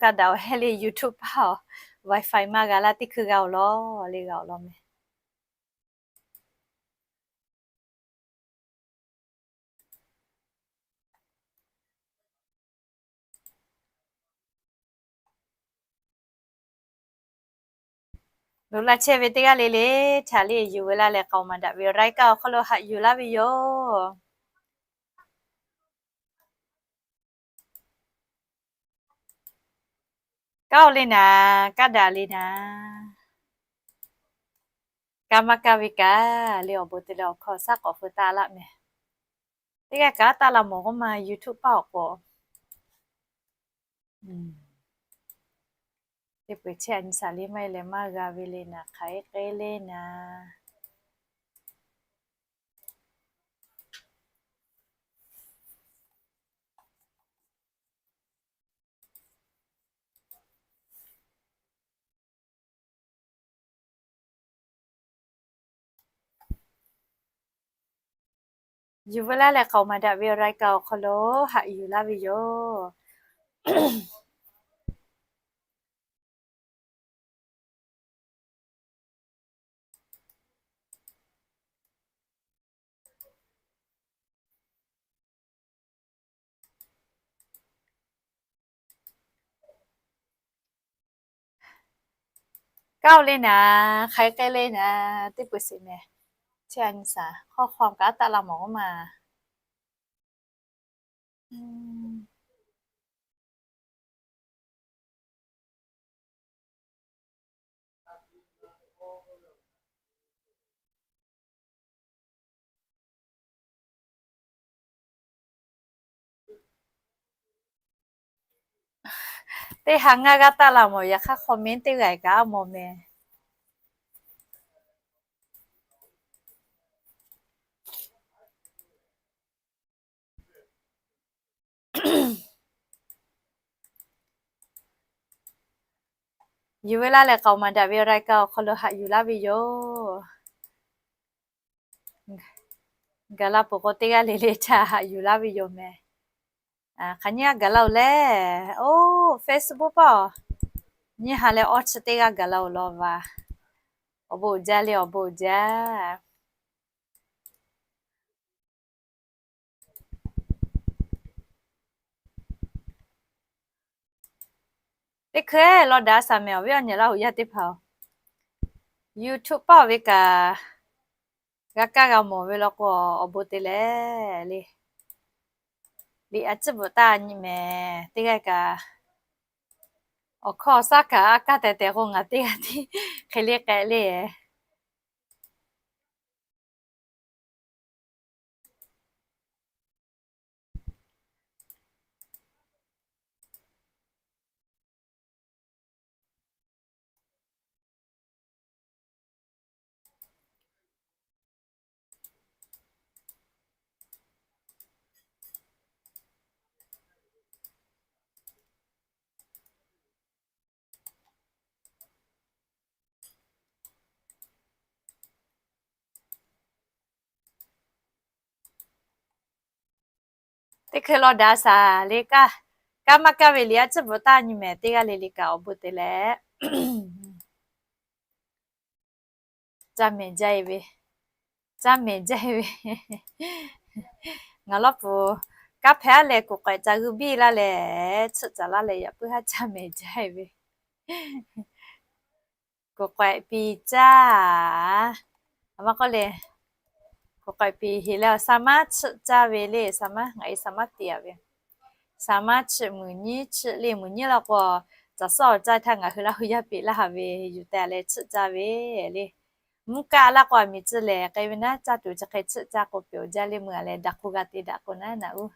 Kaˇ daꞈ awˬ hehˉ le YouTube paˇ awˬ, WiFi maˇ g'a laˇ teˇ hkui g'a awˬ lawn le g'a awˬ lawn meh. Loꞈ la chehˇ ve teˇ g'aˇ le le htaꞈ le yuˬ ve laˇ leh k'aoˍ maˍ daꞈ ve รายการ awˬ hk'aw lo haꞈ yuˬ laˇ ve yoˬ. Kaˇ oˬ le naˍ, kaˇ daꞈ le naˍ. Kaˇ maˇ kaˇ ve kaꞈ le awˬ bon te leh awˬ hkawˇ shaˉ k'awꞈ feu taˆ laˆ meh. Teˇ g'aˇ kaꞈ taˆ la mawˬ k'oˆ ma YouTube paˇ awˬ k'o. Teˇ peu-eˬ chehˇ a nyi shaˍ le maˇ heˆ leh maˇ g'a ve le naˍ, hk'aˬ hk'e le naˍ. Yuˬ ve laˇ leh k'aoˍ maˍ daꞈ ve รายการ awˬ hk'aw lo haꞈ yuˬ laˇ ve yoˬ. Kaˇ oˬ le naˍ, hk'aˬ hk'e le naˍ, teˇ peu-eˬ sheˍ meh. Chehˇ a nyi shaˍ, ข้อความ kaꞈ taˆ la mawˬ k'oˆ ma. Teˇ ha ngaˇ g'aˇ taˆ la mawˬ, yaꞈ hk'aˇ comment teˇ g'aˇ kaꞈ a mawˬ meh. Yuˬ ve laˇ leh k'aoˍ maˍ daꞈ ve รายการ awˬ hk'aw lo haꞈ yuˬ laˇ ve yoˬ. Gaˬ la peuˬ k'o teˇ g'aˇ le le htaꞈ haꞈ yuˬ laˇ ve yoˬ meh. Hk'aˬ nyiˇ g'aˇ gaˬ la-oˬ leh, oˇ Facebook paˇ awˬ, nyiˇ ha leh awˇ chi teˇ g'aˇ gaˬ la-oˬ law va. Awˬ bon uiˍ jaˇ le, awˬ bon uiˍ jaˇ. Teˇ hkui law daꞈ shaˍ meh awˬ viˉ awˬ nyi Laˇ huˍ yaˇ teˇ hpaˍ-oˬ, YouTube paˇ awˬ ve kaꞈ g'a kaˇ g'a mawˬ ve law k'o, awˬ bon te leh le. Liꞈ a ciˉ bvuhꞈ taˇ nyi meh teˇ g'aˇ kaꞈ, awˬ hkawˇ shaˉ kaꞈ a kaˇ tehˬ tehˬ k'o ngaˬ teˇ g'aˇ tiˉ hk'e le k'ai le. Teˇ hkui law daꞈ shaˍ le kaˇ, kaˇ maˇ kaˇ ve liꞈ a ciˉ bvuhꞈ taˇ nyi meh teˇ g'aˇ le le kaꞈ awˬ bon te leh. Caˇ mehˍ jaˇ-e ve, caˇ mehˍ jaˇ-e ve. Ngaˬ lawˇ pfuhˍ kaˇ hpehꞈ-a leh kuˬ k'awehꞈ ca g'uiˇ biˇ laˇ leh, tsuhˆ caˍ laˇ leh yaꞈ puiˉ haˉ caˇ mehˍ jaˇ-e ve. Kuˬ k'awehꞈ piˍ caˇ. A ma k'oˆ le, kuˬ k'awehꞈ piˍ heˍ leh awˬ shaˍ maˉ tsuhˆ caˇ ve le, shaˍ maˉ ngaˬ e shaˍ maˉ tiꞈ-a ve. Shaˍ maˉ tsuhˆ muiˬ nyiˉ tsuhˆ le muiˬ nyiˉ law k'o, caˬ suhˉ awˬ caˇ htaˇ ngaˬ hui Laˇ huˍ yaˇ peꞈ laˇ haˍ ve yuˬ tehꞈ leh tsuhˆ caˇ ve le. Mvuhˇ kaˆ laˇ k'o aˬ miˍ tcuh lehˬ k'ai ve naˉ, caˇ tuˬ chi hk'e tsuhˆ caˇ k'o peuˬ jaˇ le meuˇ-a leh daꞈ k'o g'a te daꞈ k'o naˉ naꞈ uˉ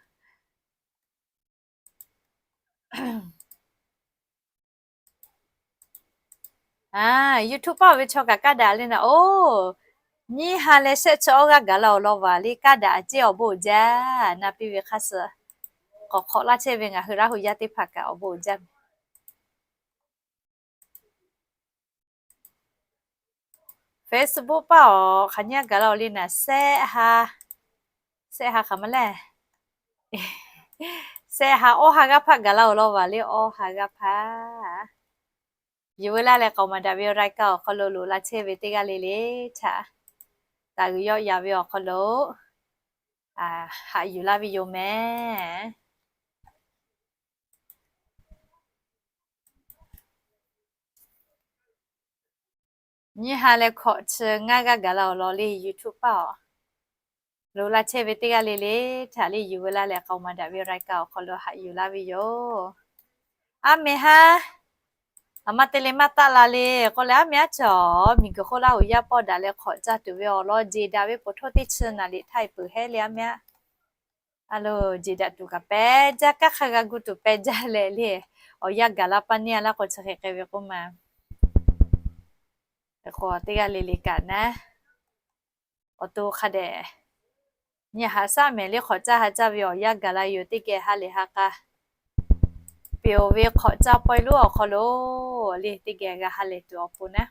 YouTube paˇ ve chaw kaꞈ kaˇ daꞈ le naˍ oˬ. Nyiˇ ha leh shehˆ chi awˇ g'aˇ gaˬ la-oˬ law vaˬ le, kaˇ daꞈ ceˇ awˬ bon uiˍ jaˇ. Na piˇ ve hk'aˇ suh k'awꞈ hk'awꞈ laˇ chehˇ ve ngaˬ hui Laˇ huˍ yaˇ teˇ hpaˍ kaꞈ awˬ bon uiˍ jaˇ. Facebook paˇ awˬ hk'aˬ nyiˇ g'aˇ gaˬ la-oˬ le naˍ, shehˆ ha, shehˆ ha hk'aˬ ma lehˬ, Sheh ha awˇ ha g'aˇ hpaˆ gaˬ laˇ-oˬ law vaˬ le, awˇ ha g'aˇ hpaˆ. Yuˬ veu laˇ leh k'aoˍ maˍ daꞈ ve awˬ รายการ awˬ hk'aw lo loꞈ la chehˇ ve teˇ g'aˇ le le htaꞈ taˍ g'uiˬ yawˆ yan ve awˬ hk'aw lo haꞈ yuˬ laˇ ve yoˬ mehˍ. Nyiˇ ha leh hkawꞈ chi ngaˇ g'aˇ gaˬ laˇ-oˬ law le YouTube paˆ-oˬ. Loꞈ la chehˇ ve teˇ g'aˇ le le htaꞈ le yuˬ veu laˇ leh k'aoˍ maˍ daꞈ ve awˬ รายการ awˬ hk'aw lo haꞈ yuˬ laˇ ve yoˬ. Aˉ meh haˉ, aˬ ma te le maˇ taˆ la le k'oˆ leh, aˉ meh aˉ cawˬ miˬguiˬ hk'oˆ Laˇ huˍ yaˇ pawˆ daꞈ leh hk'awꞈ caˇ tuˬ ve awˬ lawn jeˬ daꞈ ve poˬ htoˇ teˇ chi naˍ liꞈ htaˇ peuˬ hehˉ le aˉ meh aˉ. A lo, jeˬ daꞈ tuˬ kaꞈ pehˬ jaˇ, kanˉ hk'a g'a gu tuˬ pehˬ jaˇ leh le, awˬ yanˇ gaˬ la paˇ neˇ a laˇ k'o chi hk'e k'ai ve k'oˆ ma. K'o teˇ g'aˇ le le kaꞈ naˉ, awˬ to hk'a dehꞈ nyi haꞈ shaˉ mehˍ le, hk'awꞈ caˇ ha caˇ ve awˬ yanˇ gaˬ la yoˬ. Teˇ geh ha lehˬ ha k'a, peˬ-oˬ ve hk'awꞈ caˇ pawehˇ lonˉ awˬ hk'aw lo le teˇ geh g'a ha lehˬ tuˬ awˬ pon naˉ,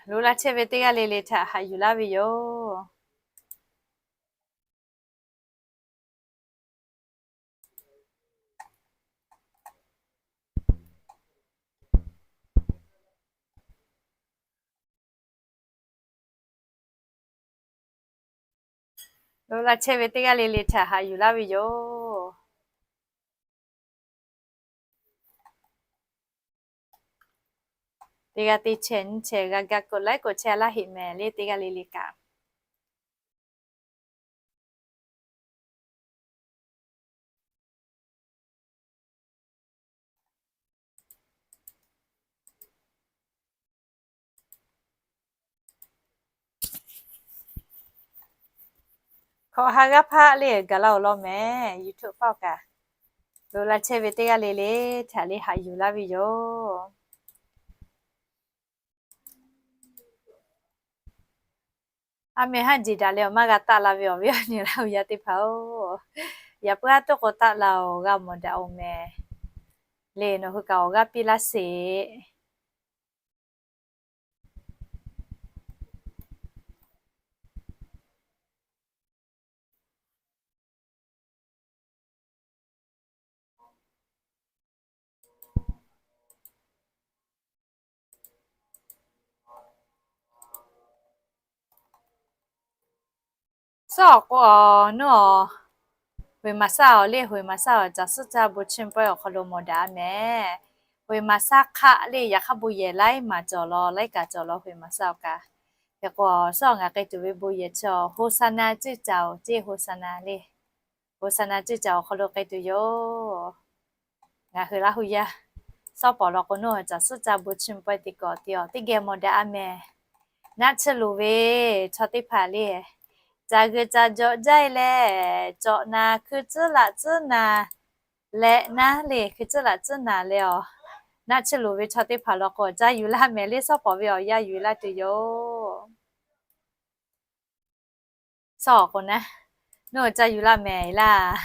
loꞈ la chehˇ ve teˇ g'aˇ le le htaꞈ haꞈ yuˬ laˇ ve yoˬ. Loꞈ la chehˇ ve teˇ g'aˇ le le htaꞈ haꞈ yuˬ laˇ ve yoˬ. Teˇ g'aˇ teˇ chehˇ nyiˇ chehˇ g'a ga กดไลค์ กดแชร์ laˇ heꞈ mehˍ le teˇ g'aˇ le le kaꞈ. Hkawꞈ ha g'aˇ hpaˆ le gaˬ laˇ-oˬ law mehˍ YouTube paˆ kaꞈ. Loꞈ la chehˇ ve teˇ g'aˇ le le htaꞈ le haꞈ yuˬ laˇ ve yoˬ. Aˉ meh haˉ jeˬ daꞈ leh awˬ maˇ g'a taˆ la ve awˬ viˉ awˬ nyi Laˇ huˍ yaˇ teˇ hpaˍ-oˬ, yaꞈ puiˉ haˉ toˆ k'o taˆ la-oˬ, g'a mawˬ daꞈ-oˬ mehˍ le. Nawˬ hui kaꞈ awˬ g'aˇ piˇ laˇ sheˍ. Suhˉ awˬ k'o, awˬ nuˇ awˬ, Huiˍ maˍ saˉ awˬ le, Huiˍ maˍ saˉ awˬ caˬ suhˉ caˇ bon chiˇ pawehˇ awˬ hk'aw lo mawˬ daꞈ mehˍ. Huiˍ maˍ saˉ hk'aˆ le, yaꞈ hk'aˇ bon yehˬ laiˉ maˍ cawˬ law, laiˉ kaꞈ cawˬ law Huiˍ maˍ saˉ awˬ kaꞈ. Hk'e k'o, suhˉ awˬ ngaˬ k'ai tuˬ ve bon yehˬ chi awˬ Hoˍsaˍnaˍ ceˇ caˍ-oˬ ceˇ, Hoˍsaˍnaˍ le. Hoˍsaˍnaˍ ceˇ caˍ awˬ hk'aw lo k'ai tuˬ yoˬ. Ngaˬ hui Laˇ huˍ yaˇ suhˉ pawˍ law k'o, nawˬ caˬ suhˉ caˇ bon chiˇ pawehˇ te kawꞈ te-awˬ teˇ geh mawˬ daꞈ-a mehˍ. Naˆ tsuhˇ luˬ ve chaw teˇ hpaˍ le, caˬ g'uiˬ caˬ jawꞈ jaˇ-e leh, cawꞈ naˍ hkui tcuhˉ laꞈ tcuhˉ naˍ leh naˉ le, hkui tcuhˉ laꞈ tcuhˉ naˍ leh-awˬ, naˆ tsuhˇ luˬ ve chaw teˇ hpaˍ law k'o, caˇ yuˬ laˇ mehˍ le, suhˉ pawˍ ve awˬ yanˇ yuˬ laˇ tuˬ yoˬ. Suhˉ awˬ k'o naˉ, nawˬ caˇ yuˬ laˇ mehˍ laˇ.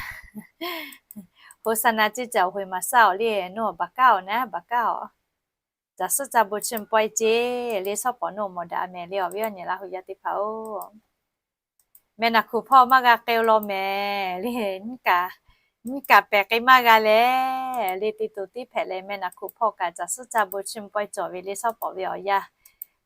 Hoˍsaˍnaˍ ceˇ caˍ awˬ Huiˍ maˍ saˉ awˬ le, nawˬ baˬ kaˉ-awˬ naˉ, baˬ kaˉ-awˬ. Caˬ suhˉ caˇ bon chiˇ pawehˇ ceˇ le, suhˉ pawˍ nawˬ mawˬ daꞈ mehˍ le, awˬ viˉ awˬ nyi Laˇ huˍ yaˇ teˇ hpaˍ-oˬ. Meh naˬ hkuˬ hpawˇ maˇ g'a k'ai-o law mehˍ le, nyiˇ kaꞈ pehˬ k'ai maˇ g'a leh le, te to tiˉ hpehꞈ leh meh naˬ hkuˬ hpawˇ kaꞈ caˬ suhˉ caˇ bon chiˇ pawehˇ cawˬ ve le, suhˉ pawˍ ve awˬ yanˇ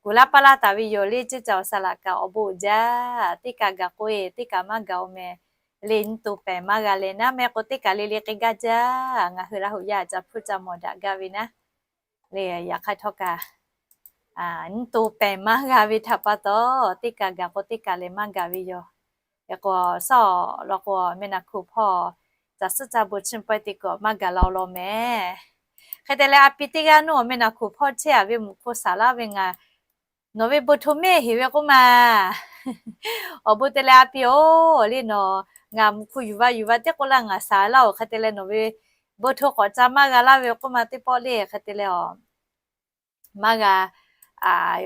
kuˬ laˇ paˇ laˇ taˍ ve yoˬ le. Ceˇ caˍ awˬ saˍ laꞈ kaꞈ awˬ bon uiˍ jaˇ, teˇ kaꞈ gaˬ k'oˆ-e, teˇ kaꞈ maˇ gaˬ-o mehˍ le, nyiˇ to pehˬ maˇ g'a leh naˉ, meh k'o teˇ kaˬ le le k'ai gaˇ jaˇ. Ngaˬ hui Laˇ huˍ yaˇ caˇ hpuˇ caˇ mawˬ daꞈ gaˇ ve naˉ le, yaꞈ hk'aˇ htawˇ kaꞈ nyiˇ to pehˬ maˇ g'a ve htaꞈ pa taw, teˇ kaˬ gaˬ k'o teˇ kaˬ leh maˇ gaˬ ve yoˬ. Hk'e k'o, suhˉ awˬ lawn k'o, meh naˬ hkuˬ hpawˇ caˬ suhˉ caˇ bon chiˇ pawehˇ te kawꞈ maˇ gaˬ la-o law mehˍ. Hk'e te leh, a pi teˇ g'aˇ nawˬ meh naˬ hkuˬ hpawˇ chehˇ-a ve mvuhˬ hk'oˆ saˍ laˇ ve ngaˬ nawˬ ve bon htoꞈ mehˆ heˍ ve k'oˆ ma. Awˬ bon te leh a pi-oˬ le, nawˬ ngaˬ mvuhˬ hk'oˆ yuˬ va yuˬ va teˇ k'oˆ laˇ ngaˬ saˍ laˇ-oˬ. Hk'e te leh nawˬ ve bon htoꞈ k'awꞈ ca maˇ g'a laˇ ve k'oˆ ma teˇ pawˆ le. Hk'e te leh, maˇ g'a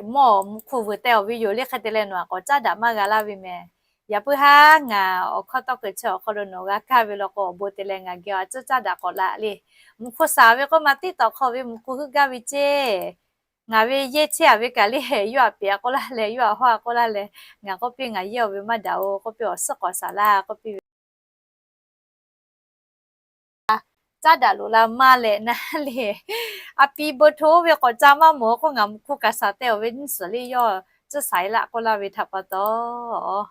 mawˇ mvuhˬ hk'oˆ vuiˬ teh-awˬ ve yoˬ le. Hk'e te leh nawˬ-a k'awꞈ caˉ daꞈ maˇ g'a laˇ ve mehˍ. Yaꞈ puiˉ haˉ ngaˬ awˬ hkawˇ tawˇ keu chi awˬ hk'aw lo nawˬ g'a kaˇ ve law k'o, awˬ bon te leh ngaˬ geh a cuˉ caˉ daꞈ k'awꞈ la le. Mvuhˬ hk'oˆ saˍ ve k'oˆ ma, tiˉ tawꞈ hk'aw ve mvuhˬ hk'oˆ heuˆ gaˇ ve ceˇ. ngaˬ ve yehˇ chehˇ a ve kaꞈ le, yawˇ htaꞈ peꞈ k'oˆ laˇ leh, yawˇ htaꞈ hawˇ a k'oˆ laˇ leh, ngaˬ k'oˆ piˇ, ngaˬ yehˇ a ve maˇ daꞈ-oˬ k'oˆ piˇ, awˬ suhˉ k'awꞈ saˍ laˇ k'oˆ piˇ ve caˉ daꞈ loꞈ la maˇ leh naˉ le. A pi bon hto oˇ ve k'awꞈ ca maˇ mawˬ k'oˆ, ngaˬ mvuhˇ hk'oˆ kaꞈ saˍ teh awˬ ve nyiˇ suhˍ le, yawˇ tcuhˉ saˍ e laˇ k'oˆ laˇ ve htaꞈ pa taw,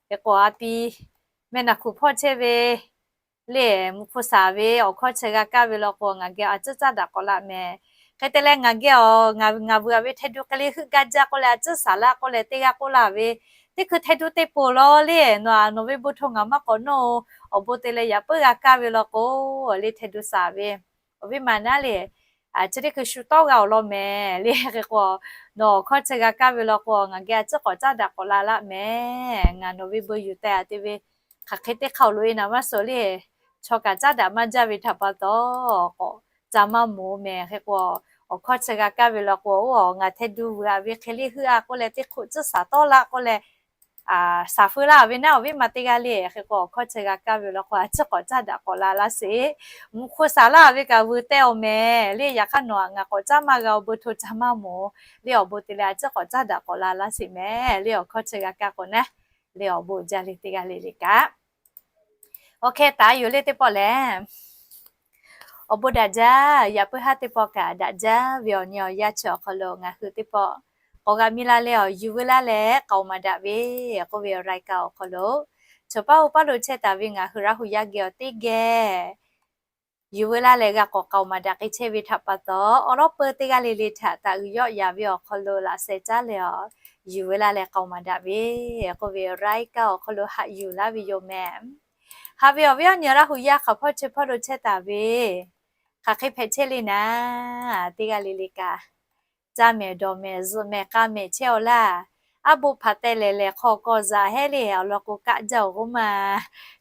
hk'e k'o a pi meh naˬ hkuˬ hpawˇ chehˇ ve le, mvuhˇ hk'oˆ saˍ ve awˬ hkawˇ chi g'a kaˇ ve law k'o, ngaˬ geh a tcuhˉ caˉ daꞈ k'awꞈ la mehˍ. Hk'e te leh ngaˬ geh awˬ, ngaˬ vuiˬ a ve Htaiˇ duˇ hk'e le heuˆ gaˇ jaˇ k'oˆ leh, a tcuhˉ saˍ laˇ k'oˆ leh teˇ g'aˇ k'oˆ laˇ ve, teˇ hkui Htaiˇ duˇ teˇ po lawˬ le, nawˬ nawˬ ve bon hto ngaˬ maˇ k'awꞈ nawˇ-oˬ, awˬ bon te leh yaꞈ puiˉ g'a kaˇ ve law k'o, le Htaiˇ duˇ saˍ ve awˬ viˉ ma naˉ le, chi teˇ hkui shu tawˆ g'a awˬ lawn mehˍ le. Hk'e k'o, nawˬ awˬ hkawˇ chi g'a kaˇ ve law k'o, ngaˬ geh a tcuhˉ k'awꞈ caˉ daꞈ k'awꞈ la laˇ mehˍ. Ngaˬ nawˬ ve bon yuˬ teh a te ve hk'aˬ hk'e teˇ hk'aˇ awˬ loꞈ e naˍ maˇ suh le, chaw kaꞈ caˉ daꞈ maˇ jaˇ ve htaꞈ pa taw, k'awꞈ ca maˇ mawˬ mehˍ. Hk'e k'o, awˬ hkawˇ chi g'a kaˇ ve law k'o, oˇ ngaˬ Htaiˇ duˇ vuiˬ a ve hk'e le heuˆ a k'oˆ leh, teˇ hk'oˆ tcuhˉ saˍ tawˆ laˇ k'oˆ leh, saˍ feu laˇ ve naˉ awˬ viˉ ma teˇ g'aˇ le. Hk'e k'o, awˬ hkawˇ chi g'a kaˇ ve law k'o, a tcuhˉ k'awꞈ caˉ daꞈ k'awꞈ la laˇ sheˍ. Mvuhˇ hk'oˆ saˍ laˇ ve kaꞈ vuiˬ teh awˬ mehˍ le. Yaꞈ hk'aˇ nawˬ htaꞈ ngaˬ k'awꞈ caˉ maˇ g'a, awˬ bon hto ca maˇ mawˬ le, awˬ bon te leh a tcuhˉ k'awꞈ caˉ daꞈ k'awꞈ la laˇ sheˍ mehˍ le. Awˬ hkawˇ chi g'a kaˇ k'o naˉ le, awˬ bon jaˇ le teˇ g'aˇ le le kaꞈ. Awˬ hkeh taˍ yoˬ le teˇ pawˆ lehˬ, awˬ bon daꞈ jaˇ. Yaꞈ puiˉ haˉ teˇ pawˆ kaꞈ daꞈ jaˇ ve awˬ nyi awˬ yanˇ chi awˬ hk'aw lo ngaˬ hui teˇ pawˆ k'awꞈ g'a miˇ laˇ leh, awˬ yuˬ veu laˇ leh k'aoˍ maˍ daꞈ ve k'oˆ ve awˬ รายการ awˬ hk'aw lo, chaw paˉ oˇ paˉ lo chehˇ taˍ ve ngaˬ hui Laˇ huˍ yaˇ geh awˬ teˇ geh yuˬ veu laˇ leh g'a k'awꞈ k'aoˍ maˍ daꞈ k'ai chehˇ ve htaꞈ pa taw, awˬ lawˉ peu teˇ g'aˇ le le htaꞈ taˍ uiˍ yawˆ yaˍ ve awˬ hk'aw lo laꞈ sheh caˉ leh, awˬ yuˬ veu laˇ leh k'aoˍ maˍ daꞈ ve k'oˆ ve awˬ รายการ awˬ hk'aw lo haꞈ yuˬ laˇ ve yoˬ mehˍ. Haꞈ ve awˬ viˉ awˬ nyi Laˇ huˍ yaˇ hk'aˬ hpawˇ chi hpawˇ lo chehˇ taˍ ve, hk'aˬ hk'e hpehꞈ chehˇ le naˉ, teˇ g'aˇ le le kaꞈ caˇ mehˍ dawˬ mehˍ zuhꞈ mehˍ k'a mehˍ chehˇ-aw laˇ. Aˉ boˆ hpaˍ teh lehˬ lehˬ hk'aw kawˇ zaꞈ hehˉ le, awˬ lawn k'o kaˆ jaˇ-oˬ k'oˆ ma.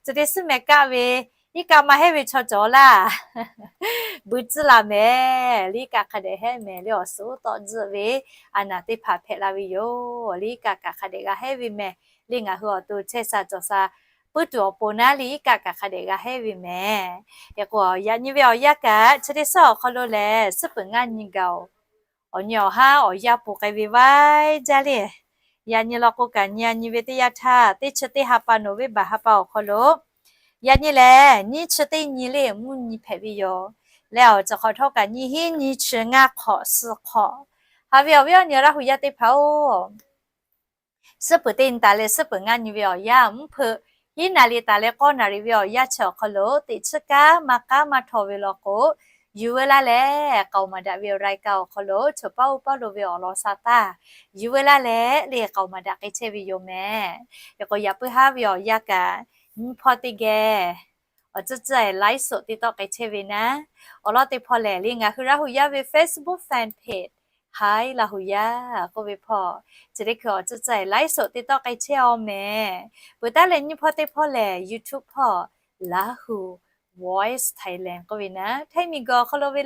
Chi teˇ suhˉ mehˍ kaˆ ve, iˉ kaˆ maˇ heˆ ve chaw cawˬ laˇ. Bui tcuhˉ la mehˍ le, iˉ kaˆ hk'a dehꞈ heˉ mehˍ le, awˬ suhˉ tawˆ tzuhˆ ve a naˍ teˇ hpaˍ hpehꞈ la ve yoˬ le. Iˉ kaˆ kaꞈ hk'a dehꞈ g'a heˉ ve mehˍ le. Ngaˬ hui awˬ to chehˇ sha cawˬ sha puiˉ tuˬ awˬ pon naˉ le, iˉ kaˆ kaꞈ hk'a dehꞈ g'a heˉ ve mehˍ. Hk'e k'o, yaꞈ nyi ve awˬ yanˇ kaꞈ chi teˇ suhˉ awˬ hk'aw lo lehˬ, suhˉ peuˬ ngaˇ nyi gaˬ-oˬ, awˬ nyi awˬ haˉ awˬ yanˇ poˬ k'ai ve vaiˇ jaˇ le. Yaꞈ nyi law k'o kaꞈ nyi a nyi ve teˇ yanˇ htaˇ, teˇ chi teˇ ha pa November ha pa awˬ hk'aw lo, yaꞈ nyi lehˬ nyiˇ chi teˇ nyi le mvuhˇ nyi hpehꞈ ve yoˬ. Leh awˬ ceuˬ hk'awꞈ htawˇ kaꞈ nyiˇ hinˉ nyiˇ chi ngaˇ hk'awꞈ suh hk'awꞈ. Haꞈ ve awˬ viˉ awˬ nyi Laˇ huˍ yaˇ teˇ hpaˍ-oˬ, suhˉ peuˬ teˇ nyi taˍ leh suhˉ peuˬ ngaˇ nyi ve awˬ yanˇ, mvuhˇ hpeuꞈ hiˉ naˍ riˍ taˍ leh k'awˇ naˍ riˍ ve awˬ yanˇ chi awˬ hk'aw lo teꞈ chiˇ kaˉ maˇ k'aˉ maˇ htaw ve law k'o, yuˬ veu laˇ leh k'aoˍ maˍ daꞈ ve awˬ รายการ awˬ hk'aw lo chaw paˉ oˇ paˉ lo ve awˬ lawn sha taˇ yuˬ veu laˇ leh le k'aoˍ maˍ daꞈ k'ai chehˇ ve yoˬ mehˍ. Hk'e k'o, yaꞈ puiˉ haˉ ve awˬ yanˇ kaꞈ nyiˇ hpawˇ teˇ geh awˬ tcuhˉ tcuhˉ live show te tawˆ k'ai chehˇ ve naˉ, awˬ lawn teˇ hpawˇ lehˬ le ngaˬ hui Laˇ huˍ yaˇ ve Facebook fan page Hi Laˇ huˍ yaˇ k'oˆ ve hpawˇ, chi teˇ hkui awˬ tcuhˉ tcuhˉ live show te tawˆ k'ai chehˇ-aw mehˍ. Peuˬ taˉ leh nyiˇ hpawˇ teˇ hpawˇ lehˬ YouTube hpawˇ Laˇ huˍ Voice Thailand k'oˆ ve naˉ, Htaiˇ miˬguiˬ awˬ hk'aw lo ve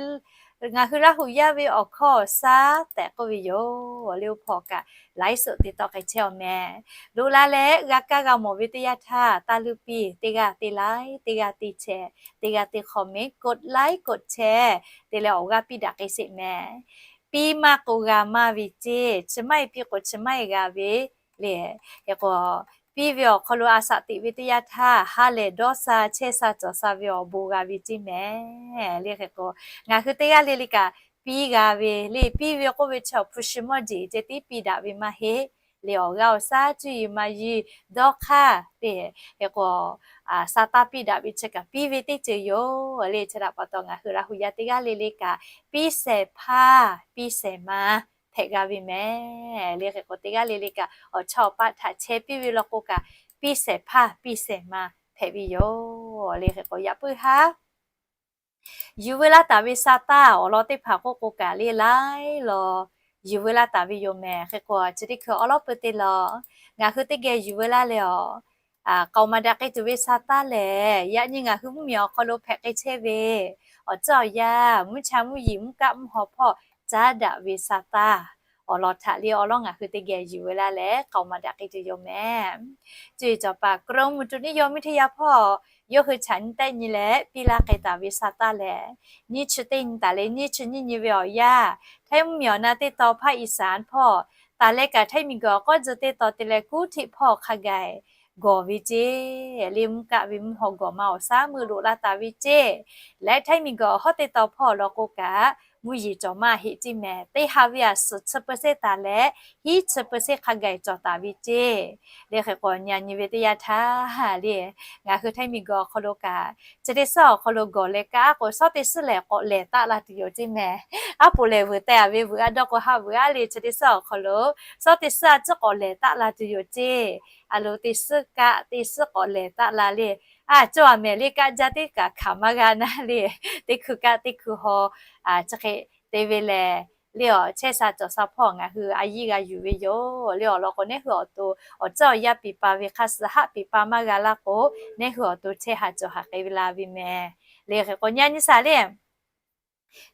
ngaˬ hui Laˇ huˍ yaˇ ve awˬ hkawˇ awˬ shaˉ tehꞈ k'oˆ ve yoˬ. Awˬ liˇ oˇ hpawˇ kaꞈ live show te tawˆ k'ai chehˇ-aw mehˍ. Loꞈ la leh g'a kaˇ g'a mawˬ ve teˇ yanˇ htaˇ, taˇ luˇ piˇ, teˇ g'aˇ te like, teˇ g'aˇ te share, teˇ g'aˇ te comment, กดไลค์ กดแชร์ te leh awˬ g'aˇ piˇ daꞈ k'ai sheˍ mehˍ. Piˇ maˇ k'o g'a maˇ ve ceˇ, chi maˇ heˆ piˇ k'o chi maˇ heˆ g'a ve le. Hk'e k'o, piˇ ve awˬ hk'aw lo a shaꞈ teꞈ ve teˇ yanˇ htaˇ, ha lehˬ dawˇ sha chehˇ sha cawˬ sha ve awˬ bon g'a ve ceˇ mehˍ le. Hk'e k'o, ngaˬ hui teˇ g'aˇ le le kaꞈ piˇ g'a ve le. Piˇ ve k'oˆ ve chi awˬ hpu shi mawˇ jeˬ ceh tiˉ piˇ daꞈ ve maˇ heˆ le. Awˬ g'aˇ awˬ shaˉ cuˇ yiˍ ma yiˍ dawˇ hk'aˇ le. Hk'e k'o, sha taˇ piˇ daꞈ ve chi kaꞈ piˇ ve teˇ ceuˬ yoˬ le. Chi htaꞈ pa taw ngaˬ hui Laˇ huˍ yaˇ teˇ g'aˇ le le kaꞈ piˇ shehˍ hpaˇ piˇ shehˍ ma hpehꞈ g'a ve mehˍ le. Hk'e k'o, teˇ g'aˇ le le kaꞈ awˬ chawˇ awˬ paˆ htaꞈ chehˇ piˇ ve law k'o kaꞈ, piˇ shehˍ hpaˇ piˇ shehˍ ma hpehꞈ ve yoˬ le. Hk'e k'o, yaꞈ puiˉ haˉ yuˬ veu laˇ taˍ ve sha taˇ awˬ lawn teˇ hpaˍ k'oˆ k'o kaꞈ le, laiˉ law yuˬ veu laˇ taˍ ve yoˬ mehˍ. Hk'e k'o, chi teˇ hkui awˬ lawn peu te law ngaˬ hui teˇ geh yuˬ veu laˇ leh awˬ k'aoˍ maˍ daꞈ k'ai tuˬ ve sha taˇ lehˬ, yaꞈ nyi ngaˬ hui mvuhˇmiˬ awˬ hk'aw lo hpehꞈ k'ai chehˇ ve awˬ tcuhˉ awˬ yanˇ, mvuhˇ cha mvuhˇ yiˍ mvuhˇ kaˆ mvuhˇ haw hpawˇ caˉ daꞈ ve sha taˇ awˬ lawn htaꞈ le awˬ lawn ngaˬ hui teˇ geh yuˬ ve laˇ leh k'aoˍ maˍ daꞈ k'ai tuˬ yoˬ mehˍ. Cuˇ yiˍ cawˬ paˍ กรมอุตุนิยมวิทยา hpawˇ yawˇ hui chaꞈ nyi tehˆ nyi leh piˇ laˇ k'ai taˍ ve sa taˇ lehˬ, nyiˇ chi teˇ nyi taˍ leh nyiˇ chi nyiˇ nyi ve awˬ yanˇ, Htaiˇ mvuhˇmiˬ awˬ na teˇ tawn ภาคอีสาน hpawˇ taˍ leh kaꞈ Htaiˇ miˬguiˬ awˬ k'awˇ tzuh teˇ tawn te leh kuˉ htiˆ hpawˇ hk'a gaiˬ gawˬ ve ceˇ. Le mvuhˇ kaˆ ve mvuhˇ haw gawˬ ma awˬ shaˉ meuˇ loꞈ la taˍ ve ceˇ. Leh Htaiˇ miˬguiˬ awˬ hawˉ teˇ tawn hpawˇ law k'o kaꞈ mvuhˇ yeˬ cawˬ maˇ heˆ ceˇ mehˍ. Teˇ ha ve a suhˍ chi เปอร์เซ็นต์ taˍ leh hiˉ chi เปอร์เซ็นต์ hk'a gaiˬ cawˬ taˍ ve ceˇ. Le hk'e k'o nyi nyi ve teˇ yanˇ htaˇ le, ngaˬ hui Htaiˇ miˬguiˬ awˬ hk'aw lo kaꞈ chi teˇ suhˉ awˬ hk'aw lo gawˬ leh kaꞈ a k'o, suhˉ teˇ suhˉ lehˬ k'awꞈ lehˬ taˆ la tuˬ yoˬ ceˇ mehˍ. Aˉ poꞈ lehˬ vuiˬ teh a ve vuiˬ a dawˇ k'o ha vuiˬ a le chi teˇ suhˉ awˬ hk'aw lo suhˉ teˇ suhˉ a ciˉ k'awꞈ lehˬ taˆ la tuˬ yoˬ ceˇ. A lo teˇ suhˉ kaˆ teˇ suhˉ k'awꞈ lehˬ taˆ la le. A cawˇ a mehˍ le, kaˆ jaˇ teˇ kaꞈ hkanˍ maˇ g'a naˇ le. Teˇ hkui kaˆ teˇ hkui haw chi hk'e te ve lehˬ, le awˬ chehˇ sha cawˬ sha hpawˇ ngaˬ hui a yiˇ g'a yuˬ ve yoˬ. Le awˬ lawn k'o, neˇ hui awˬ to awˬ ceuˬ awˬ yaˇ piˍ pa ve hk'a suh haˆ piˍ pa maˇ g'a laˇ k'o, neˇ hui awˬ to chehˇ ha cawˬ ha k'ai ve la ve mehˍ. Le hk'e k'o nyi nyi sa le,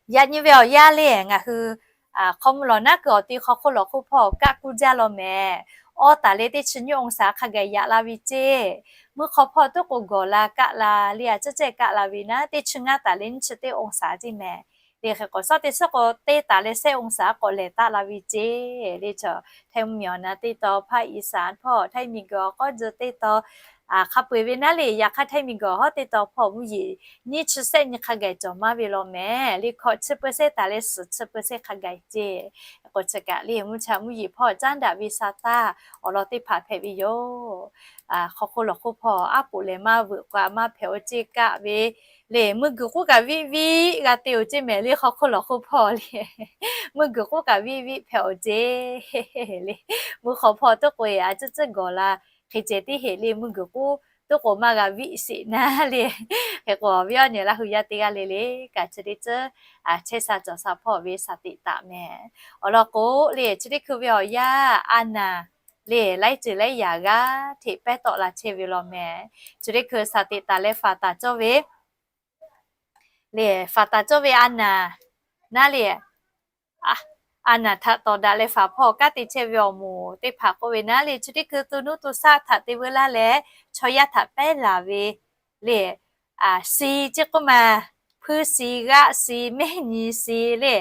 yaꞈ nyi ve awˬ yanˇ le ngaˬ hui hk'aw mvuh lawˬ naˉ kuiˬ awˬ ti hk'aw hk'oˆ lawˬ hk'oˆ hpawˇ kaˆ kuˇ jaˇ law mehˍ. Awˇ taˍ leh teˇ chi nyiˇ องศา hk'a gaiˬ yaꞈ la ve ceˇ. Mvuhˇ hk'aw hpawˇ tuˉ k'o gawˬ la kaˆ la le, a ciˉ cehˇ kaˆ la ve naˉ teˇ chi ngaˇ taˍ leh nyiˇ chi teˇ องศา ceˇ mehˍ. Le hk'e k'o suhˉ teˇ suhˉ k'o teˇ taˍ leh shehˆ องศา k'awꞈ lehˬ taˆ la ve ceˇ. Le chaw Htaiˇ mvuhˇmiˬ awˬ na teˇ tawn ภาคอีสาน hpawˇ Htaiˇ miˬguiˬ awˬ k'awˇ tzuh teˇ tawn hk'a peu eˬ ve naˉ le, yaꞈ hk'aˇ Htaiˇ miˬguiˬ awˬ hawˉ teˇ tawn hpawˇ mvuhˇ yeˬ nyiˇ chi shehˆ nyi hk'a gaiˬ cawˬ maˇ ve law mehˍ. Le hkawꞈ chi เปอร์เซ็นต์ taˍ leh suhˍ chi เปอร์เซ็นต์ hk'a gaiˬ ceˇ. K'o chi kaꞈ le mvuhˇ cha mvuhˇ yeˬ hpawˇ caˉ daꞈ ve sa taˇ awˬ lawn teˇ hpaˍ hpehꞈ ve yoˬ. Hk'aw hk'oˆ lawˬ hk'oˆ hpawˇ aˉ poꞈ lehˬ maˇ veuꞈ k'o a maˇ hpehꞈ awˬ ceˇ kaˆ ve le, mvuhˇ guiˬ k'oˆ kaꞈ viˆ viˆ g'a te awˬ ceˇ mehˍ le. Hk'aw hk'oˆ lawˬ hk'oˆ hpawˇ le mvuhˇ guiˬ k'oˆ kaꞈ viˆ viˆ hpehꞈ awˬ ceˇ le. Mvuhˇ hk'aw hpawˇ tuˉ k'o e a ciˉ ciˉ gawˬ la hk'e ceh tiˉ heˆ le, mvuhˇ guiˬ k'oˆ tuˉ k'o maˇ g'a viˆ sheˍ naˉ le. Hk'e k'o awˬ viˉ awˬ nyi Laˇ hu yaˇ teˇ g'aˇ le le kaꞈ chi teˇ ciˉ chehˇ sha cawˬ sha hpawˇ ve shaˍ tiꞈ taˍ mehˍ. Awˬ lawn k'o le chi teˇ hkui ve awˬ yanˇ a naˍ le laiˉ ceuˬ laiˉ yaꞈ g'aˇ hteꞈ pehˉ tawˆ la chehˇ ve law mehˍ. Chi teˇ hkui shaˍ tiꞈ taˍ leh faˍ taˍ cawˇ ve le, faˍ taˍ cawˇ ve a naˍ naˉ le, a naˍ htaꞈ tawˍ daꞈ leh faˍ hpawˇ kanˉ te chehˇ ve awˬ moˍ teˇ hpaˍ k'oˆ ve naˉ le, chi teˇ hkui to nuˇ to shaˆ htaꞈ te veu laˇ leh chaw yaˇ htaꞈ pehˉ laˬ ve le, si ceˇ k'oˆ ma, hpuiˇ si, g'aˆ si, mehˆ nyi si le,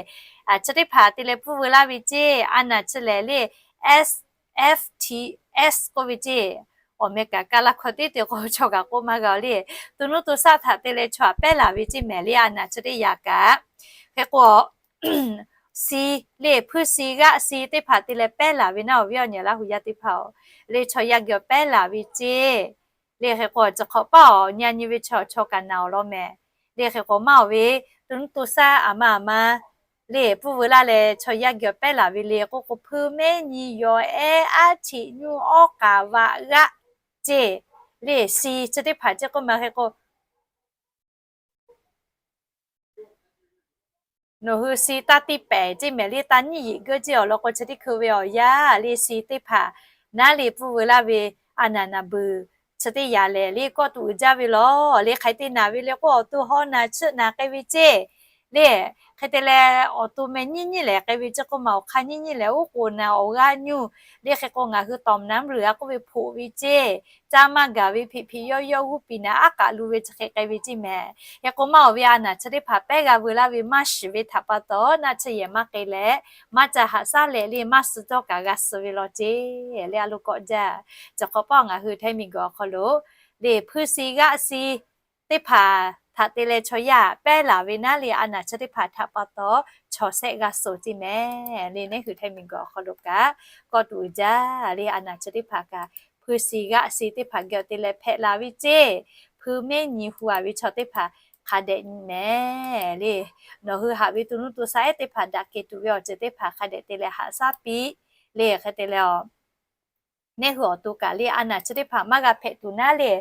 chi teˇ hpaˍ te leh pfuhˇ veu laˇ ve ceˇ. A naˍ chi lehˬ le, S F T S k'oˆ ve ceˇ. Awˬ meh kaꞈ kaˇ laˇ hkawˇ tiˉ te k'o chaw kaꞈ k'oˆ maˇ g'a le. To nuˇ to shaˆ htaꞈ te leh chaw htaꞈ pehˉ laˬ ve ceˇ mehˍ le, a naˍ chi teˇ yaꞈ kaꞈ. Hk'e k'o si le, hpuiˇ si, g'aˆ si teˇ hpaˍ te leh pehˉ laˬ ve naˉ awˬ viˉ awˬ nyi Laˇ hu yaˇ teˇ hpaˍ-oˬ, le chaw yaˇ geh awˬ pehˉ laˬ ve ceˇ. Le hk'e k'o ciˬ hk'awꞈ paˇ awˬ nyi a nyi ve chaw chaw kaꞈ naˍ awˬ lawn mehˍ. Le hk'e k'o maˇ awˬ ve to nuˇ to shaˆ a ma a ma le pfuhˇ veu laˇ leh chaw yaˇ geh awˬ pehˉ laˬ ve le k'oˆ k'o, hpuiˇ mehˆ nyi yawˬ ehˉ aˉ htiꞈ nyuˇ awˉ k'aˍ vaꞈ g'aˆ ceˇ. Le si chi teˇ hpaˍ ceˇ k'oˆ ma hk'e k'o, nawˬ hui si taˇ tiˇ pehˍ ceˇ mehˍ le, taˇ nyiˉ yeꞈ geuˆ ceˇ. Awˬ lawn k'o chi teˇ hkui ve awˬ yanˇ le si teˇ hpaˍ naˉ le pfuhˇ veu laˇ ve a naˍ naˍ beuˬ chi teˇ yaꞈ lehˬ le kawˆ tuˬ uiˍ jaˇ ve law. Le hk'aˬ hk'e te naˍ ve le k'oˆ, awˬ to hawˉ naˍ chiˆ naˍ k'ai ve ceˇ. Le hk'e te leh awˬ to meh nyiˉ nyiˉ lehˬ k'ai ve ceˇ k'oˆ ma, awˬ hk'aˇ nyiˉ nyiˉ lehˬ uˉ k'oˍ naˍ awˬ g'aˇ nyuˇ. Le hk'e k'o ngaˬ hui tawˍ naˉ mvuhˇ luˬ a k'oˆ ve hpoꞈ ve ceˇ. Caˇ maˇ gaˬ ve hpeꞈ hpeꞈ yawˇ yawˇ g'uˇ piˍ naˍ aˉ k'aꞈ lu ve chi hk'e k'ai ve ceˇ mehˍ. Hk'e k'o maˇ awˬ ve a naˍ chi teˇ hpaˍ pehˉ g'a veu laˇ ve maˇ shiˍ ve htaꞈ pa taw naˆ chi yehˬ maˇ k'ai leh, maˇ ca haꞈ shaˉ leh le maˇ suh cawˇ kaꞈ g'a suh ve law ceˇ. Le a lo kawˆ jaˇ. Ciˬ hk'awꞈ paˇ ngaˬ hui Htaiˇ miˬguiˬ awˬ hk'aw lo le hpuiˇ si g'aˆ si teˇ hpaˍ htaꞈ te leh chaw yaˇ pehˉ laˬ ve naˉ le a naˍ chi teˇ hpaˍ htaꞈ pa taw chaw shehˆ g'a suh ceˇ mehˍ. Le neˇ hui Htaiˇ miˬguiˬ awˬ hk'aw lo kaꞈ kawˆ tuˬ uiˍ jaˇ. Le a naˍ chi teˇ hpaˍ kaꞈ hpuiˇ si g'aˆ si teˇ hpaˍ geh awˬ te leh hpehꞈ la ve ceˇ. Hpuiˇ mehˆ nyi hu a ve chaw teˇ hpaˍ hk'a dehꞈ nyi mehˍ le. Nawˬ hui haꞈ ve to nuˇ to shaˆ ehˉ teˇ hpaˍ daꞈ kehˬ tuˬ ve awˬ ceuˬ teˇ hpaˍ hk'a dehꞈ te leh haꞈ shaˉ piˇ le. Hk'e te leh a neˇ hui awˬ to kaꞈ le a naˍ chi teˇ hpaˍ maˇ g'a hpehꞈ tuˬ naˉ le,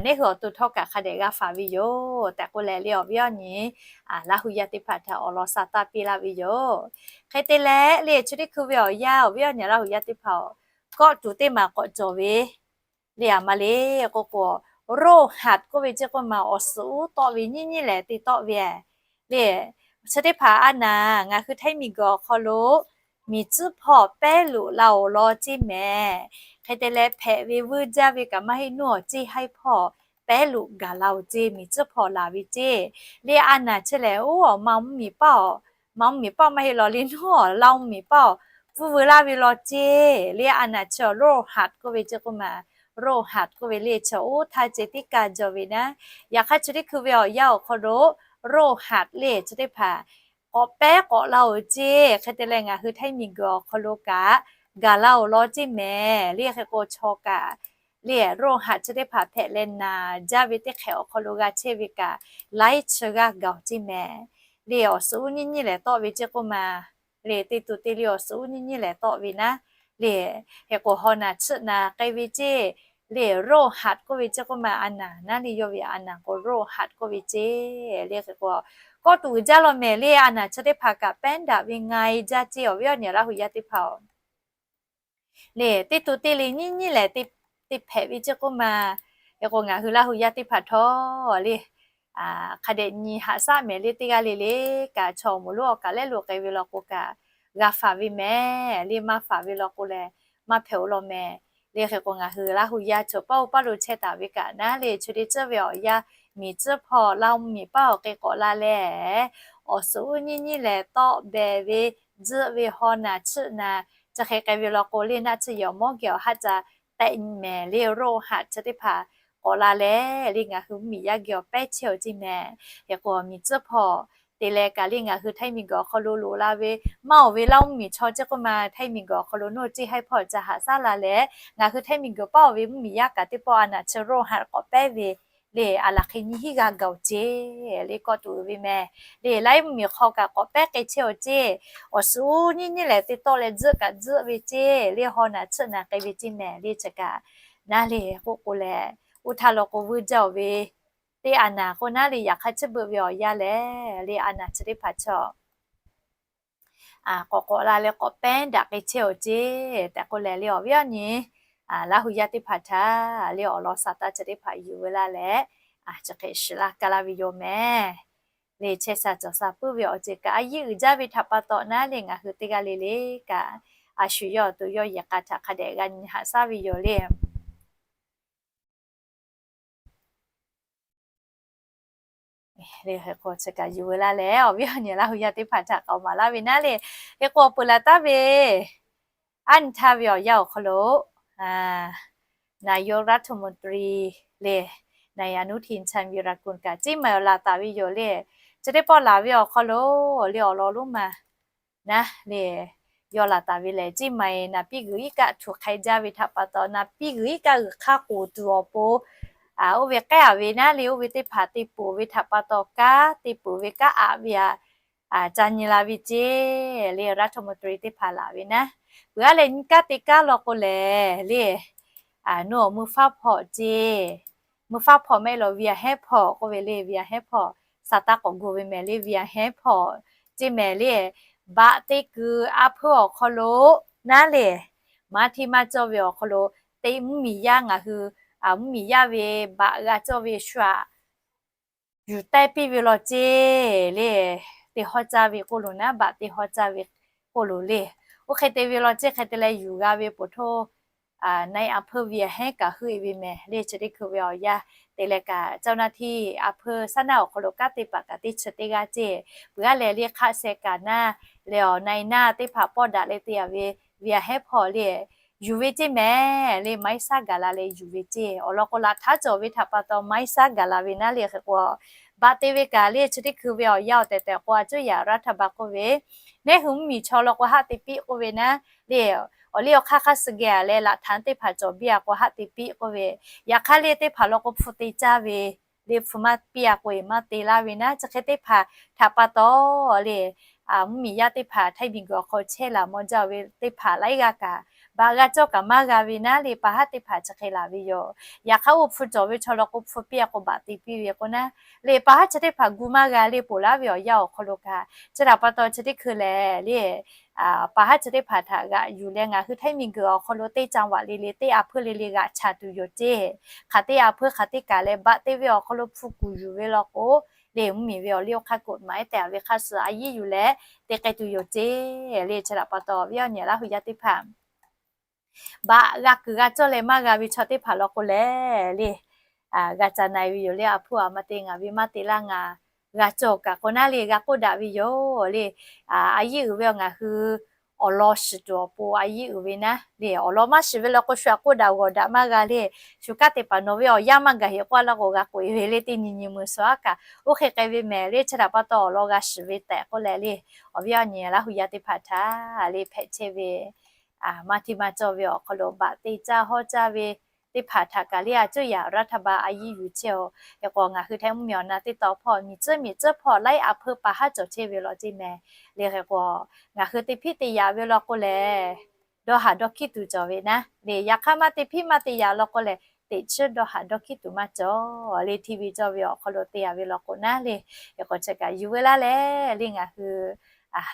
neˇ hui awˬ to htawˇ kaꞈ hk'a dehꞈ g'a faˍ ve yoˬ tehꞈ k'oˆ leh le awˬ viˉ awˬ nyi Laˇ hu yaˇ teˇ hpaˍ htaꞈ awˬ lawn sha taˇ piˇ laˇ ve yoˬ. Hk'e te leh le chi teˇ hkui ve awˬ yanˇ awˬ viˉ awˬ nyi Laˇ hu yaˇ teˇ hpaˍ-oˬ, kawˆ tuˬ teˇ maˬ k'awꞈ cawˬ ve le a ma le k'oˆ k'o, โรคหัด k'oˆ ve ceˇ k'oˆ ma awˬ suhˍ uˉ tawˆ ve nyiˉ nyiˉ lehˬ te tawˆ ve le. Chi teˇ hpaˍ a naˍ ngaˬ hui Htaiˇ miˬguiˬ awˬ hk'aw lo miˬ tcuhˉ hpawˇ pehˉ loꞈ la-oˬ law ceˇ mehˍ. Hk'e te leh hpehꞈ ve vuiˇ jaˇ ve kaꞈ maˇ heˆ, nuˇ awˬ ceˇ haiˉ hpawˇ pehˉ loꞈ gaˬ la-oˬ ceˇ, miˬ tcuhˉ hpawˇ laˬ ve ceˇ. Le a naˬ chi lehˬ, oˇ awˬ ma mvuhˇ miˬ paˇ awˬ, ma mvuhˇ miˬ paˇ maˇ heˆ law le, nuˇ awˬ la mvuhˇ miˬ paˇ awˬ pfuhˇ veu laˇ ve law ceˇ. Le a naˬ chi awˬ โรคหัด k'oˆ ve ceˇ k'oˆ ma, โรคหัด k'oˆ ve le chi oˇ htaˇ ceh tiˉ kaˇ jaw ve naˉ. Yaꞈ hk'aˇ chi teˇ hkui ve awˬ yanˇ awˬ hk'aw lo โรคหัด le chi teˇ hpaˍ k'awꞈ pehˉ k'awꞈ la-oˬ ceˇ. Hk'e te leh ngaˬ hui htaiˇ miˬ guiˬ awˬ hk'aw lo kaꞈ gaˬ la-oˬ law ceˇ mehˍ. Le hk'e k'o chaw kaꞈ le โรคหัด chi teˇ hpaˍ hpehꞈ leh naˬ jaˇ ve teˇ hk'ehꞈ awˬ hk'aw lo g'a chehˇ ve kaꞈ laiˉ chi g'aˇ gaˬ-oˬ ceˇ mehˍ. Le awˬ suhˍ uˉ nyiˇ nyiˇ lehˬ tawˆ ve ceˇ k'oˆ ma, le teˇ to te le awˬ suhˍ uˉ nyiˇ nyiˇ lehˬ tawˆ ve naˉ. Le hk'e k'o haw naˬ chiˆ naˬ k'ai ve ceˇ. Le โรคหัด k'oˆ ve ceˇ k'oˆ ma, a naˬ naˉ le yawˇ ve a naˬ k'o โรคหัด k'oˆ ve ceˇ. Le hk'e k'o kawˆ tuˬ uiˍ jaˇ law mehˍ. Le a naˬ chi teˇ hpaˍ kaꞈ pehˉ daꞈ ve nga e jaˇ ceˇ, awˬ viˉ awˬ nyi Laˇ hu yaˇ teˇ hpaˍ-oˬ, le teˇ to te le nyiˇ nyiˇ lehˬ te hpehꞈ ve ceˇ k'oˆ ma. Hk'e k'o ngaˬ hui Laˇ hu yaˇ teˇ hpaˍ htawˇ le hk'a dehꞈ nyi haꞈ shaˉ mehˍ. Le teˇ g'aˇ le le kaꞈ chaw awˬ moˍ lonˉ awˬ kaꞈ lehˉ lo k'ai ve law k'o kaꞈ g'a faˍ ve mehˍ. Le maˇ faˍ ve law k'o lehˬ maˇ hpehꞈ-oˬ law mehˍ. Le hk'e k'o ngaˬ hui Laˇ hu yaˇ chaw paˇ oˇ paˇ lo chehˇ taˍ ve kaꞈ naˉ le chi teˇ ceuˬ ve awˬ yanˇ miˬ tcuhˉ hpawˇ Laˇ hu mvuhˇ miˬ paˇ awˬ hk'e k'awꞈ la leh awˬ suhˍ uˉ nyiˇ nyiˇ lehˬ tawˆ behˍ ve, tzuhˆ ve, haw naˬ chiˆ naˬ chi hk'e k'ai ve law k'o le naˆ tsuhˇ yehˬ awˬ mawˇ geh awˬ haˆ ca tehꞈ mehˍ. Le โรคหัด chi teˇ hpaˍ k'awꞈ la leh le ngaˬ hui mvuhˇ miˬ yaˇ geh awˬ pehˉ chehˇ-oˬ ceˇ mehˍ. Hk'e k'o miˬ tcuhˉ hpawˇ te leh kaꞈ le ngaˬ hui htaiˇ miˬ guiˬ awˬ hk'aw lo loꞈ la ve maˇ oˬ ve Laˇ mvuhˇ miˬ chaw ceˇ k'oˆ ma, htaiˇ miˬ guiˬ awˬ hk'aw lo nuˇ ceˇ haiˉ hpawˇ ca haꞈ shaˉ la leh ngaˬ hui htaiˇ miˬ guiˬ paˇ oˬ ve mvuhˇ miˬ yaˇ kaꞈ teˇ pawˆ a naˬ chi โรคหัด k'awꞈ pehˉ ve le a laˬ hk'e nyiˇ hinˉ g'aˇ gaˬ-oˬ ceˇ. Le kawˆ tuˬ uiˍ ve mehˍ. Le laiˉ mvuhˇ miˬ hk'aw kaꞈ k'awꞈ pehˉ k'ai chehˇ-oˬ ceˇ. Awˬ suhˍ uˉ nyiˇ nyiˇ lehˬ te tawˆ leh tzuhˆ kaꞈ tzuhˆ ve ceˇ. Le haw naˬ chiˆ naˬ k'ai ve ceˇ mehˍ. Le chi kaꞈ naˉ le k'oˆ k'o lehˬ oˇ htaˇ law k'o vuiˇ jaˇ-oˬ ve teˇ a naˬ k'o naˉ le yaꞈ hk'aˇ chi beuꞈ ve awˬ yanˇ lehˬ le a naˬ chi teˇ hpaˍ chaw k'awꞈ k'awꞈ la leh k'awꞈ pehˉ daꞈ k'ai chehˇ-oˬ ceˇ tehꞈ k'oˆ leh le awˬ viˉ awˬ nyi Laˇ hu yaˇ teˇ hpaˍ htaꞈ le awˬ lawn saˍ taˇ chi teˇ hpaˍ yuˬ veu laˇ leh chi hk'e shiˍ laˇ ka laˇ ve yoˬ mehˍ. Le chehˇ sha cawˬ sha puiˉ ve awˬ ceuˬ kaꞈ a yiˇ uiˍ jaˇ ve htaꞈ pa taw naˉ le ngaˬ hui teˇ g'aˇ le le kaꞈ a shu yawˇ awˬ to yawˇ yehˬ k'a htaꞈ hk'a dehꞈ g'a nyi haꞈ shaˉ ve yoˬ le. Le hk'e k'o chi kaꞈ yuˬ veu laˇ leh awˬ viˉ awˬ nyi Laˇ hu yaˇ teˇ hpaˍ htaꞈ k'aoˍ maˍ laˇ ve naˉ le. Hk'e k'o peuˬ laˬ taˉ ve aˉ nyi htaˇ ve awˬ yanˇ awˬ hk'aw lo naˬ yawˇ รัฐมนตรี le naˬ yaꞈ nuˇ hti nyi cha ve raˍ kuiˬ kaꞈ ciˇ maˬ awˬ laˬ taˍ ve yoˬ le. Chi teˇ pawˆ laˬ ve awˬ hk'aw lo le awˬ lawn lonˉ ma naˉ le yawˇ laˬ taˍ ve lehˬ, ciˇ maˬ naˍ piˇ g'uiˬ iˉ kaˆ htuꞈ hk'ai jaˇ ve htaꞈ pa taw, naˍ piˇ g'uiˬ iˉ kaˆ g'uiˬ hk'aˇ k'oˍ tuˬ awˬ pon oˇ ve k'ehˉ a ve naˉ le oˇ ve teˇ hpaˍ te poˬ ve htaꞈ pa taw kanˉ te poˬ ve kanˉ aꞈ ve aꞈ ca nyi la ve ceˇ le รัฐมนตรี teˇ hpaˍ laˬ ve naˉ. Peuˬ aˉ leh nyi kanˉ te kanˉ law k'o lehˬ le nuˇ awˬ mui faˉ hpawꞈ ceˇ, mui faˉ hpawꞈ mehˆ lawˬ viˍ aꞈ hehˉ hpawꞈ k'oˆ ve le, viˍ aꞈ hehˉ hpawꞈ saˍ taˇ k'awꞈ gu ve mehˍ le, viˍ aꞈ hehˉ hpawꞈ ceˇ mehˍ le. Baꞈ te kuiˬ a hpeuˇ awˬ hk'aw lo naˉ le maˇ hteˇ maˇ cawˇ ve awˬ hk'aw lo teˇ mvuhˇ miˬ yaˇ ngaˬ hui mvuhˇ miˬ yaˇ ve baꞈ g'a cawˇ ve shu aꞈ yuˬ taiˇ piˇ ve law ceˇ le. Te hawˇ caˇ ve k'oˆ lo naˉ, baꞈ te hawˇ caˇ ve k'oˆ lo le. Oˇ hk'e te ve law ceˇ. Hk'e te leh yuˬ g'a ve poˬ htoˇ naˆ a hpeuˇ viˍ aꞈ hehˉ kaꞈ heuˆ e ve mehˍ le. Chi teˇ hkui ve awˬ yanˇ te leh kaꞈ เจ้าหน้าที่ a hpeuˇ saˉ naˆ awˬ hk'aw lo kanˉ te paˍ kaꞈ teˇ chi teˇ g'aˇ ceˇ. Peuˬ aˉ leh le hk'aˆ sheh kaꞈ naˉ le awˬ na e naˉ teˇ hpaˍ pawˆ daꞈ leh te a ve viˍ aꞈ hehˉ hpawꞈ le yuˬ ve ceˇ mehˍ le. Maiˉ shaˉ gaˬ la leh yuˬ ve ceˇ. Awˬ lawn k'o laꞈ htaˉ cawˬ ve htaꞈ pa taw maiˉ shaˉ gaˬ la ve naˉ le. Hk'e k'o baꞈ te ve kaꞈ le chi teˇ hkui ve awˬ yanˇ awˬ tehˬ tehˬ k'o a cuˇ yaꞈ raˇ htaˇ ba k'oˆ ve neˉ hui mvuhˇ miˬ chaw law k'o haˆ te piˆ k'oˆ ve naˉ le. Awˬ liˇ awˬ hk'aˇ hk'aˇ suh geh a leh laꞈ htaˉ teˇ hpaˍ cawˬ biˇ a k'o haˆ te piˆ k'oˆ ve. Yaꞈ hk'aˇ le teˇ hpaˍ law k'o hpu te caˇ ve le, hpu maˇ piˇ a k'o e maˇ te laˇ ve naˉ. Chi hk'e teˇ hpaˍ htaꞈ pa taw le mvuhˇ miˬ yaˇ teˇ hpaˍ htaiˇ miˬ guiˬ awˬ hk'aw chehˇ laˬ mawˇ jaˇ ve teˇ hpaˍ laiˉ g'aˇ kaꞈ baꞈ g'a cawˇ kaꞈ maˇ g'a ve naˉ le. Pa haˉ teˇ hpaˍ chi hk'e laˬ ve yoˬ. Yaꞈ hk'aˇ oˇ hpu cawˬ ve chaw law k'o hpu piˇ a k'o baꞈ te piˇ ve k'o naˉ le pa haˉ chi teˇ hpaˍ gu maˇ g'a le. Ponˬ laˇ ve awˬ yanˇ awˬ hk'aw lo kaꞈ chi htaꞈ pa taw chi teˇ hkui lehˬ le pa haˉ chi teˇ hpaˍ htaꞈ g'aꞈ yuˬ leh ngaˬ hui htaiˇ miˬ guiˬ awˬ hk'aw lo teˇ caˇ vaꞈ le le teˇ a hpeuˇ le le g'aꞈ chaˍ tuˬ yoˬ ceˇ. Hk'aˬ teˇ a hpeuˇ hk'aˬ teˇ kaꞈ leh baꞈ te ve awˬ hk'aw lo hpu kuˬ yuˬ ve law k'o le mvuhˇmiˬ ve awˬ liˇ awˬ hk'aˇ กฎหมาย tehꞈ ve hk'a suh a yiˉ yuˬ leh te k'ai tuˬ yoˬ ceˇ le. Chi htaꞈ pa taw awˬ viˉ awˬ nyi Laˇ hu yaˇ teˇ hpaˍ baꞈ g'a kuiˬ g'a cawˇ leh maˇ g'a ve chaw teˇ hpaˍ law k'o lehˬ le, g'a ca na-e ve yoˬ le. A hpuˇ a ma te ngaˬ ve maˇ te laˇ, ngaˬ g'a cawˬ kaꞈ k'o naˉ le g'a k'oˆ daꞈ ve yoˬ le. A yiˉ uiˍ ve awˬ ngaˬ hui awˬ lawn shiˍ tuˬ awˬ pon a yiˉ uiˍ ve naˉ le, awˬ lawn maˇ shiˍ ve law k'o shu aꞈ k'oˆ daꞈ g'awˬ daꞈ maˇ g'a le. Shu kanˉ te paˍ nawˬ ve awˬ yanˇ maˇ gaˬ heˆ k'oˆ a laˇ k'o g'a k'oꞈ-e ve le. Teˇ nyi nyi mui suh aˉ kaꞈ oˇ hk'e k'ai ve mehˍ le. Chi htaꞈ pa taw awˬ lawn g'a shiˍ ve tehꞈ k'oˆ leh le, awˬ viˉ awˬ nyi Laˇ hu yaˇ teˇ hpaˍ htaꞈ le hpehꞈ chehˇ ve maˇ hteˇ maˇ cawˇ ve awˬ hk'aw lo baꞈ te caˇ hawˇ caˇ ve teˇ hpaˍ htaꞈ kaꞈ le a cuˇ yaꞈ รัฐบาล a yiˉ yuˬ chehˇ-oˬ. Hk'e k'o ngaˬ hui htaiˇ mvuhˇmiˬ awˬ na teˇ taw hpawˇ miˬ tcuhˉ miˬ tcuhˉ hpawˇ laiˉ a hpeuˇ pa haˉ cawˬ chehˇ ve law ceˇ mehˍ le. Hk'e k'o ngaˬ hui te hpiˇ te yaꞈ ve law k'o lehˬ, dawˇ haˍ dawˇ hkiˉ tuˬ cawˬ ve naˉ le. Yaꞈ hk'aˇ maˇ te hpiˇ maˇ te yaꞈ law k'o lehˬ, teꞈ chiˉ dawˇ haˍ dawˇ hkiˉ tuˬ maˇ cawˬ le. Hteˇ ve cawˇ ve awˬ hk'aw lo te yaꞈ ve law k'o naˉ le, hk'e k'o chi kaꞈ yuˬ veu laˇ leh le ngaˬ hui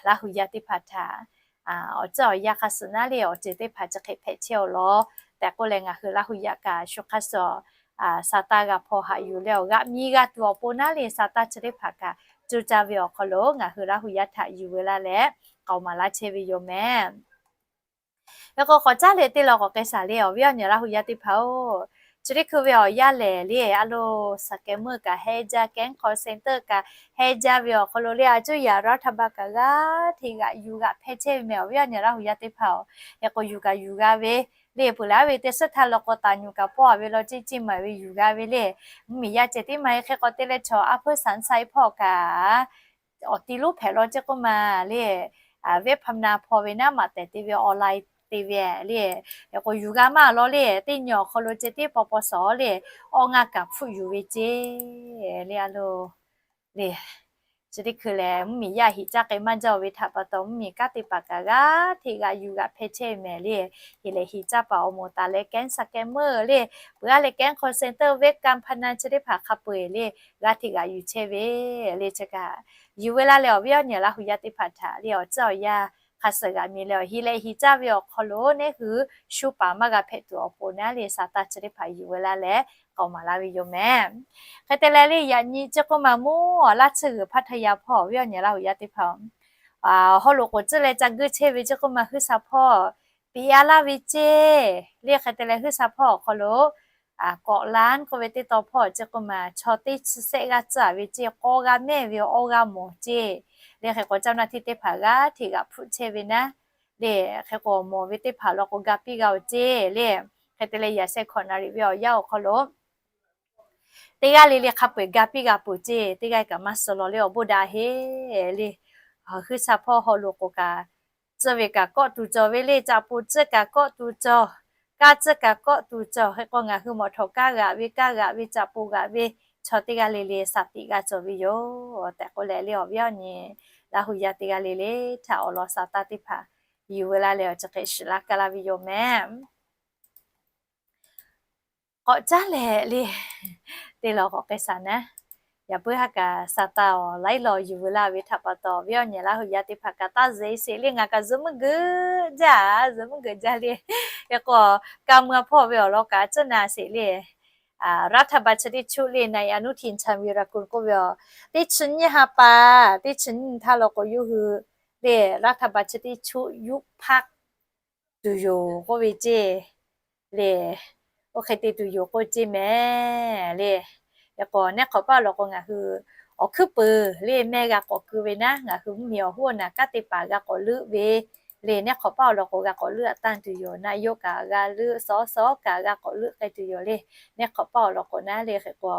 Laˇ hu yaˇ teˇ hpaˍ htaꞈ awˬ ceuˬ awˬ yanˇ hk'a suh naˉ le awˬ ceuˬ teˇ hpaˍ chi hk'e hpehꞈ chehˇ-oˬ law tehꞈ k'oˆ leh, ngaˬ hui Laˇ hu yaˇ kaꞈ shu hk'a suh Saˍtanˍ g'a hpaw haꞈ yuˬ leh awˬ g'aꞈ mi g'a tuˬ awˬ pon naˉ le Saˍtanˍ chi teˇ hpaˍ kaꞈ cuˇ caˇ ve awˬ hk'aw lo ngaˬ hui Laˇ hu yaˇ htaꞈ yuˬ veu laˇ leh k'aoˍ maˍ laˇ chehˇ ve yoˬ mehˍ. Hk'e k'o k'awꞈ caˉ leh teˇ law k'awꞈ k'ai shaˍ le awˬ viˉ awˬ nyi Laˇ hu yaˇ teˇ hpaˍ-oˬ, chi teˇ hkui ve awˬ yanˇ lehˬ le a lo, saˍ kehˍ meuˇ kaꞈ heh jaˇ, kehˉ hk'aw center kaꞈ heh jaˇ ve awˬ hk'aw lo le a cuˇ yaꞈ รัฐบาล kaꞈ g'aˇ hteꞈ g'aꞈ yuˬ g'aꞈ hpehˇ chehˇ ve mehˍ awˬ viˉ awˬ nyi Laˇ hu yaˇ teˇ hpaˍ-oˬ. Hk'e k'o yuˬ kaꞈ yuˬ g'a ve le peuˬ laˇ ve teˇ suhˉ htaˇ law k'o taˍ nyuˬ kaꞈ pawˆ a ve law ceˇ ceˇ maˍ ve yuˬ g'a ve le. Mvuhˇmiˬ yaˇ ceh tiˉ maˇ heˆ. Hk'e k'o te leh chaw a hpuˇ saˍ saˍ hpawˇ kaꞈ awˬ ti lonˉ hpehꞈ law ceˇ k'oˆ ma le, venˇ hpaw na hpaw ve naˉ maꞈ tehˬ te ve online te ve le. Hk'e k'o yuˬ g'a maˇ law le, teˇ nyi awˬ hk'aw lo ceh tiˉ paw paw shawˍ le, awˇ ngaˇ kaꞈ hpfuhˆ yuˬ ve ceˇ le a lo le. Chi teˇ hkui lehˬ mvuhˇmiˬ yaˇ hiꞈ caˇ k'ai maˇ jaˇ-oˬ ve htaꞈ pa taw mvuhˇmiˬ kanˉ te paˍ kaꞈ g'aˇ hteꞈ g'aꞈ yuˬ g'aꞈ hpehˇ chehˇ ve mehˍ le. Heˍ lehˬ hiꞈ caˇ paˍ awˬ moˍ taˍ leh kehˉ saˍ kehˉ meuˇ le, peuˬ a leh kehˉ hk'aw center venˇ การพนัน chi teˇ hpaˍ hk'a peu-eˬ le g'aˇ hteꞈ g'aꞈ yuˬ chehˇ ve le. Chi kaꞈ yuˬ veu laˇ leh awˬ viˉ awˬ nyi Laˇ hu yaˇ teˇ hpaˍ htaꞈ le awˬ ceuˬ awˬ yanˇ hk'a suh g'aꞈ mi leh awˬ heˍ lehˬ hiꞈ caˇ ve awˬ hk'aw lo neˉ hui shu paˍ maˇ g'a hpehꞈ tuˬ awˬ pon naˉ le Saˍtanˍ chi teˇ hpaˍ yuˬ veu laˇ leh k'aoˍ maˍ laˇ ve yoˬ mehˍ. Hk'e te leh le yaꞈ nyi ceˇ k'oˆ ma mvuhˇ awˬ laˇ tsuhˇ g'uiˬ พัทยา hpawˇ awˬ viˉ awˬ nyi Laˇ hu yaˇ teˇ hpaˍ-oˬ, haw loꞈ k'oˍ tcuhˇ leh ca guˇ chehˇ ve ceˇ k'oˆ ma Huiˉ sha hpawˇ piˇ a laˇ ve ceˇ le. Hk'e te leh Huiˉ sha hpawˇ awˬ hk'aw lo kawꞈ laˇ k'oˆ ve teˇ taw hpawˇ ceˇ k'oˆ ma chaw teˇ chi sehˆ g'aˇ tcuhˇ a ve ceˇ, k'awˇ g'aˇ mehˇ ve awˇ g'aˇ mawˬ ceˇ le. Hk'e k'o เจ้าหน้าที่ teˇ hpaˍ g'aˇ hteꞈ g'aꞈ hpfuhˆ chehˇ ve naˉ le. Hk'e k'o mawˬ ve teˇ hpaˍ law k'o ga piˇ g'a-oˬ ceˇ le. Hk'e te leh yaꞈ sheh hkawꞈ naˍ riˍ ve awˬ yanˇ awˬ hk'aw lo teˇ g'aˇ le le hk'a peu-eˬ ga piˇ g'a peuˬ ceˇ. Teˇ g'aˇ kaꞈ maˇ suh law le awˬ bon daꞈ heˆ le. Huiˉ sha hpawˇ haw loꞈ k'oˍ kaꞈ tcuhˇ ve kaꞈ kawˆ tuˬ cawˬ ve le, caꞈ poˍ tcuhˇ kaꞈ kawˆ tuˬ cawˬ, kaˇ tcuhˇ kaꞈ kawˆ tuˬ cawˬ. Hk'e k'o ngaˬ hui mawˬ htawꞈ kaˇ g'aꞈ ve kaˇ g'aꞈ ve caꞈ poˍ g'aꞈ ve chaw teˇ g'aˇ le le shaˍ tiꞈ g'a cawˬ ve yoˬ tehꞈ k'oˆ leh le awˬ viˉ awˬ nyi Laˇ hu yaˇ teˇ g'aˇ le le htaꞈ awˬ lawn Saˍtanˍ teˇ hpaˍ yuˬ veu laˇ leh awˬ chi hk'e shiˍ laˇ kaˇ laˇ ve yoˬ mehˍ. K'awꞈ caˉ leh le teˇ law k'awꞈ k'ai shaˍ naˉ. Yaꞈ puiˉ ha kaꞈ Saˍtanˍ awˬ laiˉ law yuˬ veu laˇ ve htaꞈ pa taw awˬ viˉ awˬ nyi Laˇ hu yaˇ teˇ hpaˍ kaꞈ taˇ zeꞈ sheˍ le. Ngaˬ kaꞈ zuhꞈ muiˉ geuꞈ jaˇ, zuhꞈ muiˉ geuꞈ jaˇ le. Hk'e k'o kaˇ mui a hpawˇ ve awˬ lawn kaꞈ tcuhˉ na sheˍ le. รัฐบาล chi teˇ chuˆ le นายอนุทิน ชาญวีรกูล k'oˆ ve a, teˇ chi nyiˇ ha pa, teˇ chi nyiˇ htaˇ law k'o yawˇ hui le รัฐบาล chi teˇ chuˆ ยุบพรรค tuˬ yoˬ k'oˆ ve ceˇ le. Oˇ hk'e te tuˬ yoˬ k'oˆ ceˇ mehˍ le. Hk'e k'o neˉ hk'awꞈ paˆ awˬ lawn k'o ngaˬ hui awˬ hkuiˉ peuˬ le mehˆ g'a k'awꞈ keu ve naˉ, ngaˬ hui mvuhˇmiˬ awˬ hoˉ awˬ naˬ kanˉ te paˍ g'a k'awꞈ leuˆ ve le. Neˉ hk'awꞈ paˆ awˬ lawn k'o g'a k'awꞈ leuˆ a tanˇ tuˬ yoˬ. Naˆ yoˇ kaꞈ g'a leuˆ, sawˉ sawˉ kaꞈ g'a k'awꞈ leuˆ k'ai tuˬ yoˬ le. Neˉ hk'awꞈ paˆ awˬ lawn k'o naˉ le hk'e k'o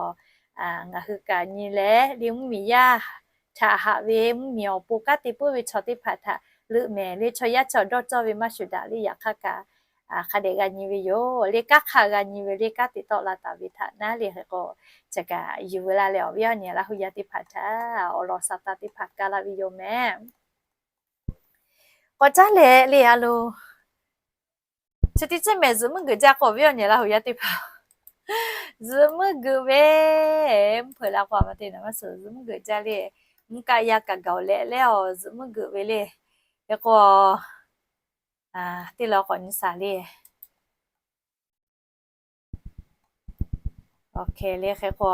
ngaˬ hui kaꞈ nyi leh le mvuhˇmiˬ yaˇ htaꞈ haꞈ ve mvuhˇmiˬ awˬ pon kanˉ te puiˉ ve chaw teˇ hpaˍ htaꞈ leuˆ mehˍ le. Chaw yaˇ chaw dawˇ cawˇ ve maˇ shuˍ daꞈ le. Yaꞈ hk'aˇ kaꞈ hk'a dehꞈ g'a nyi ve yoˬ le. Kanˉ hk'a g'a nyi ve le, kanˉ te tawˆ la taˍ ve htaꞈ naˉ le hk'e k'o, chi kaꞈ yuˬ veu laˇ leh awˬ viˉ awˬ nyi Laˇ hu yaˇ teˇ hpaˍ htaꞈ awˬ lawn Saˍtanˍ teˇ hpaˍ kaˇ laˇ ve yoˬ mehˍ. K'awꞈ caˉ leh le a lo chi teˇ ceuˬ mehˍ zuhꞈ muiˉ geuꞈ jaˇ k'o awˬ viˉ awˬ nyi Laˇ hu yaˇ teˇ hpaˍ zuhꞈ muiˉ geuꞈ ve, mvuhˇ hpeuꞈ la k'o a ma te naˍ maˇ suhˍ zuhꞈ muiˉ geuꞈ jaˇ le. Mvuhˇ kaˆ yaˇ kaꞈ gaˬ-oˬ leh leh awˬ zuhꞈ muiˉ geuꞈ ve le. Hk'e k'o teˇ law k'awꞈ nyi shaˍ le. Awˬ hk'e le hk'e k'o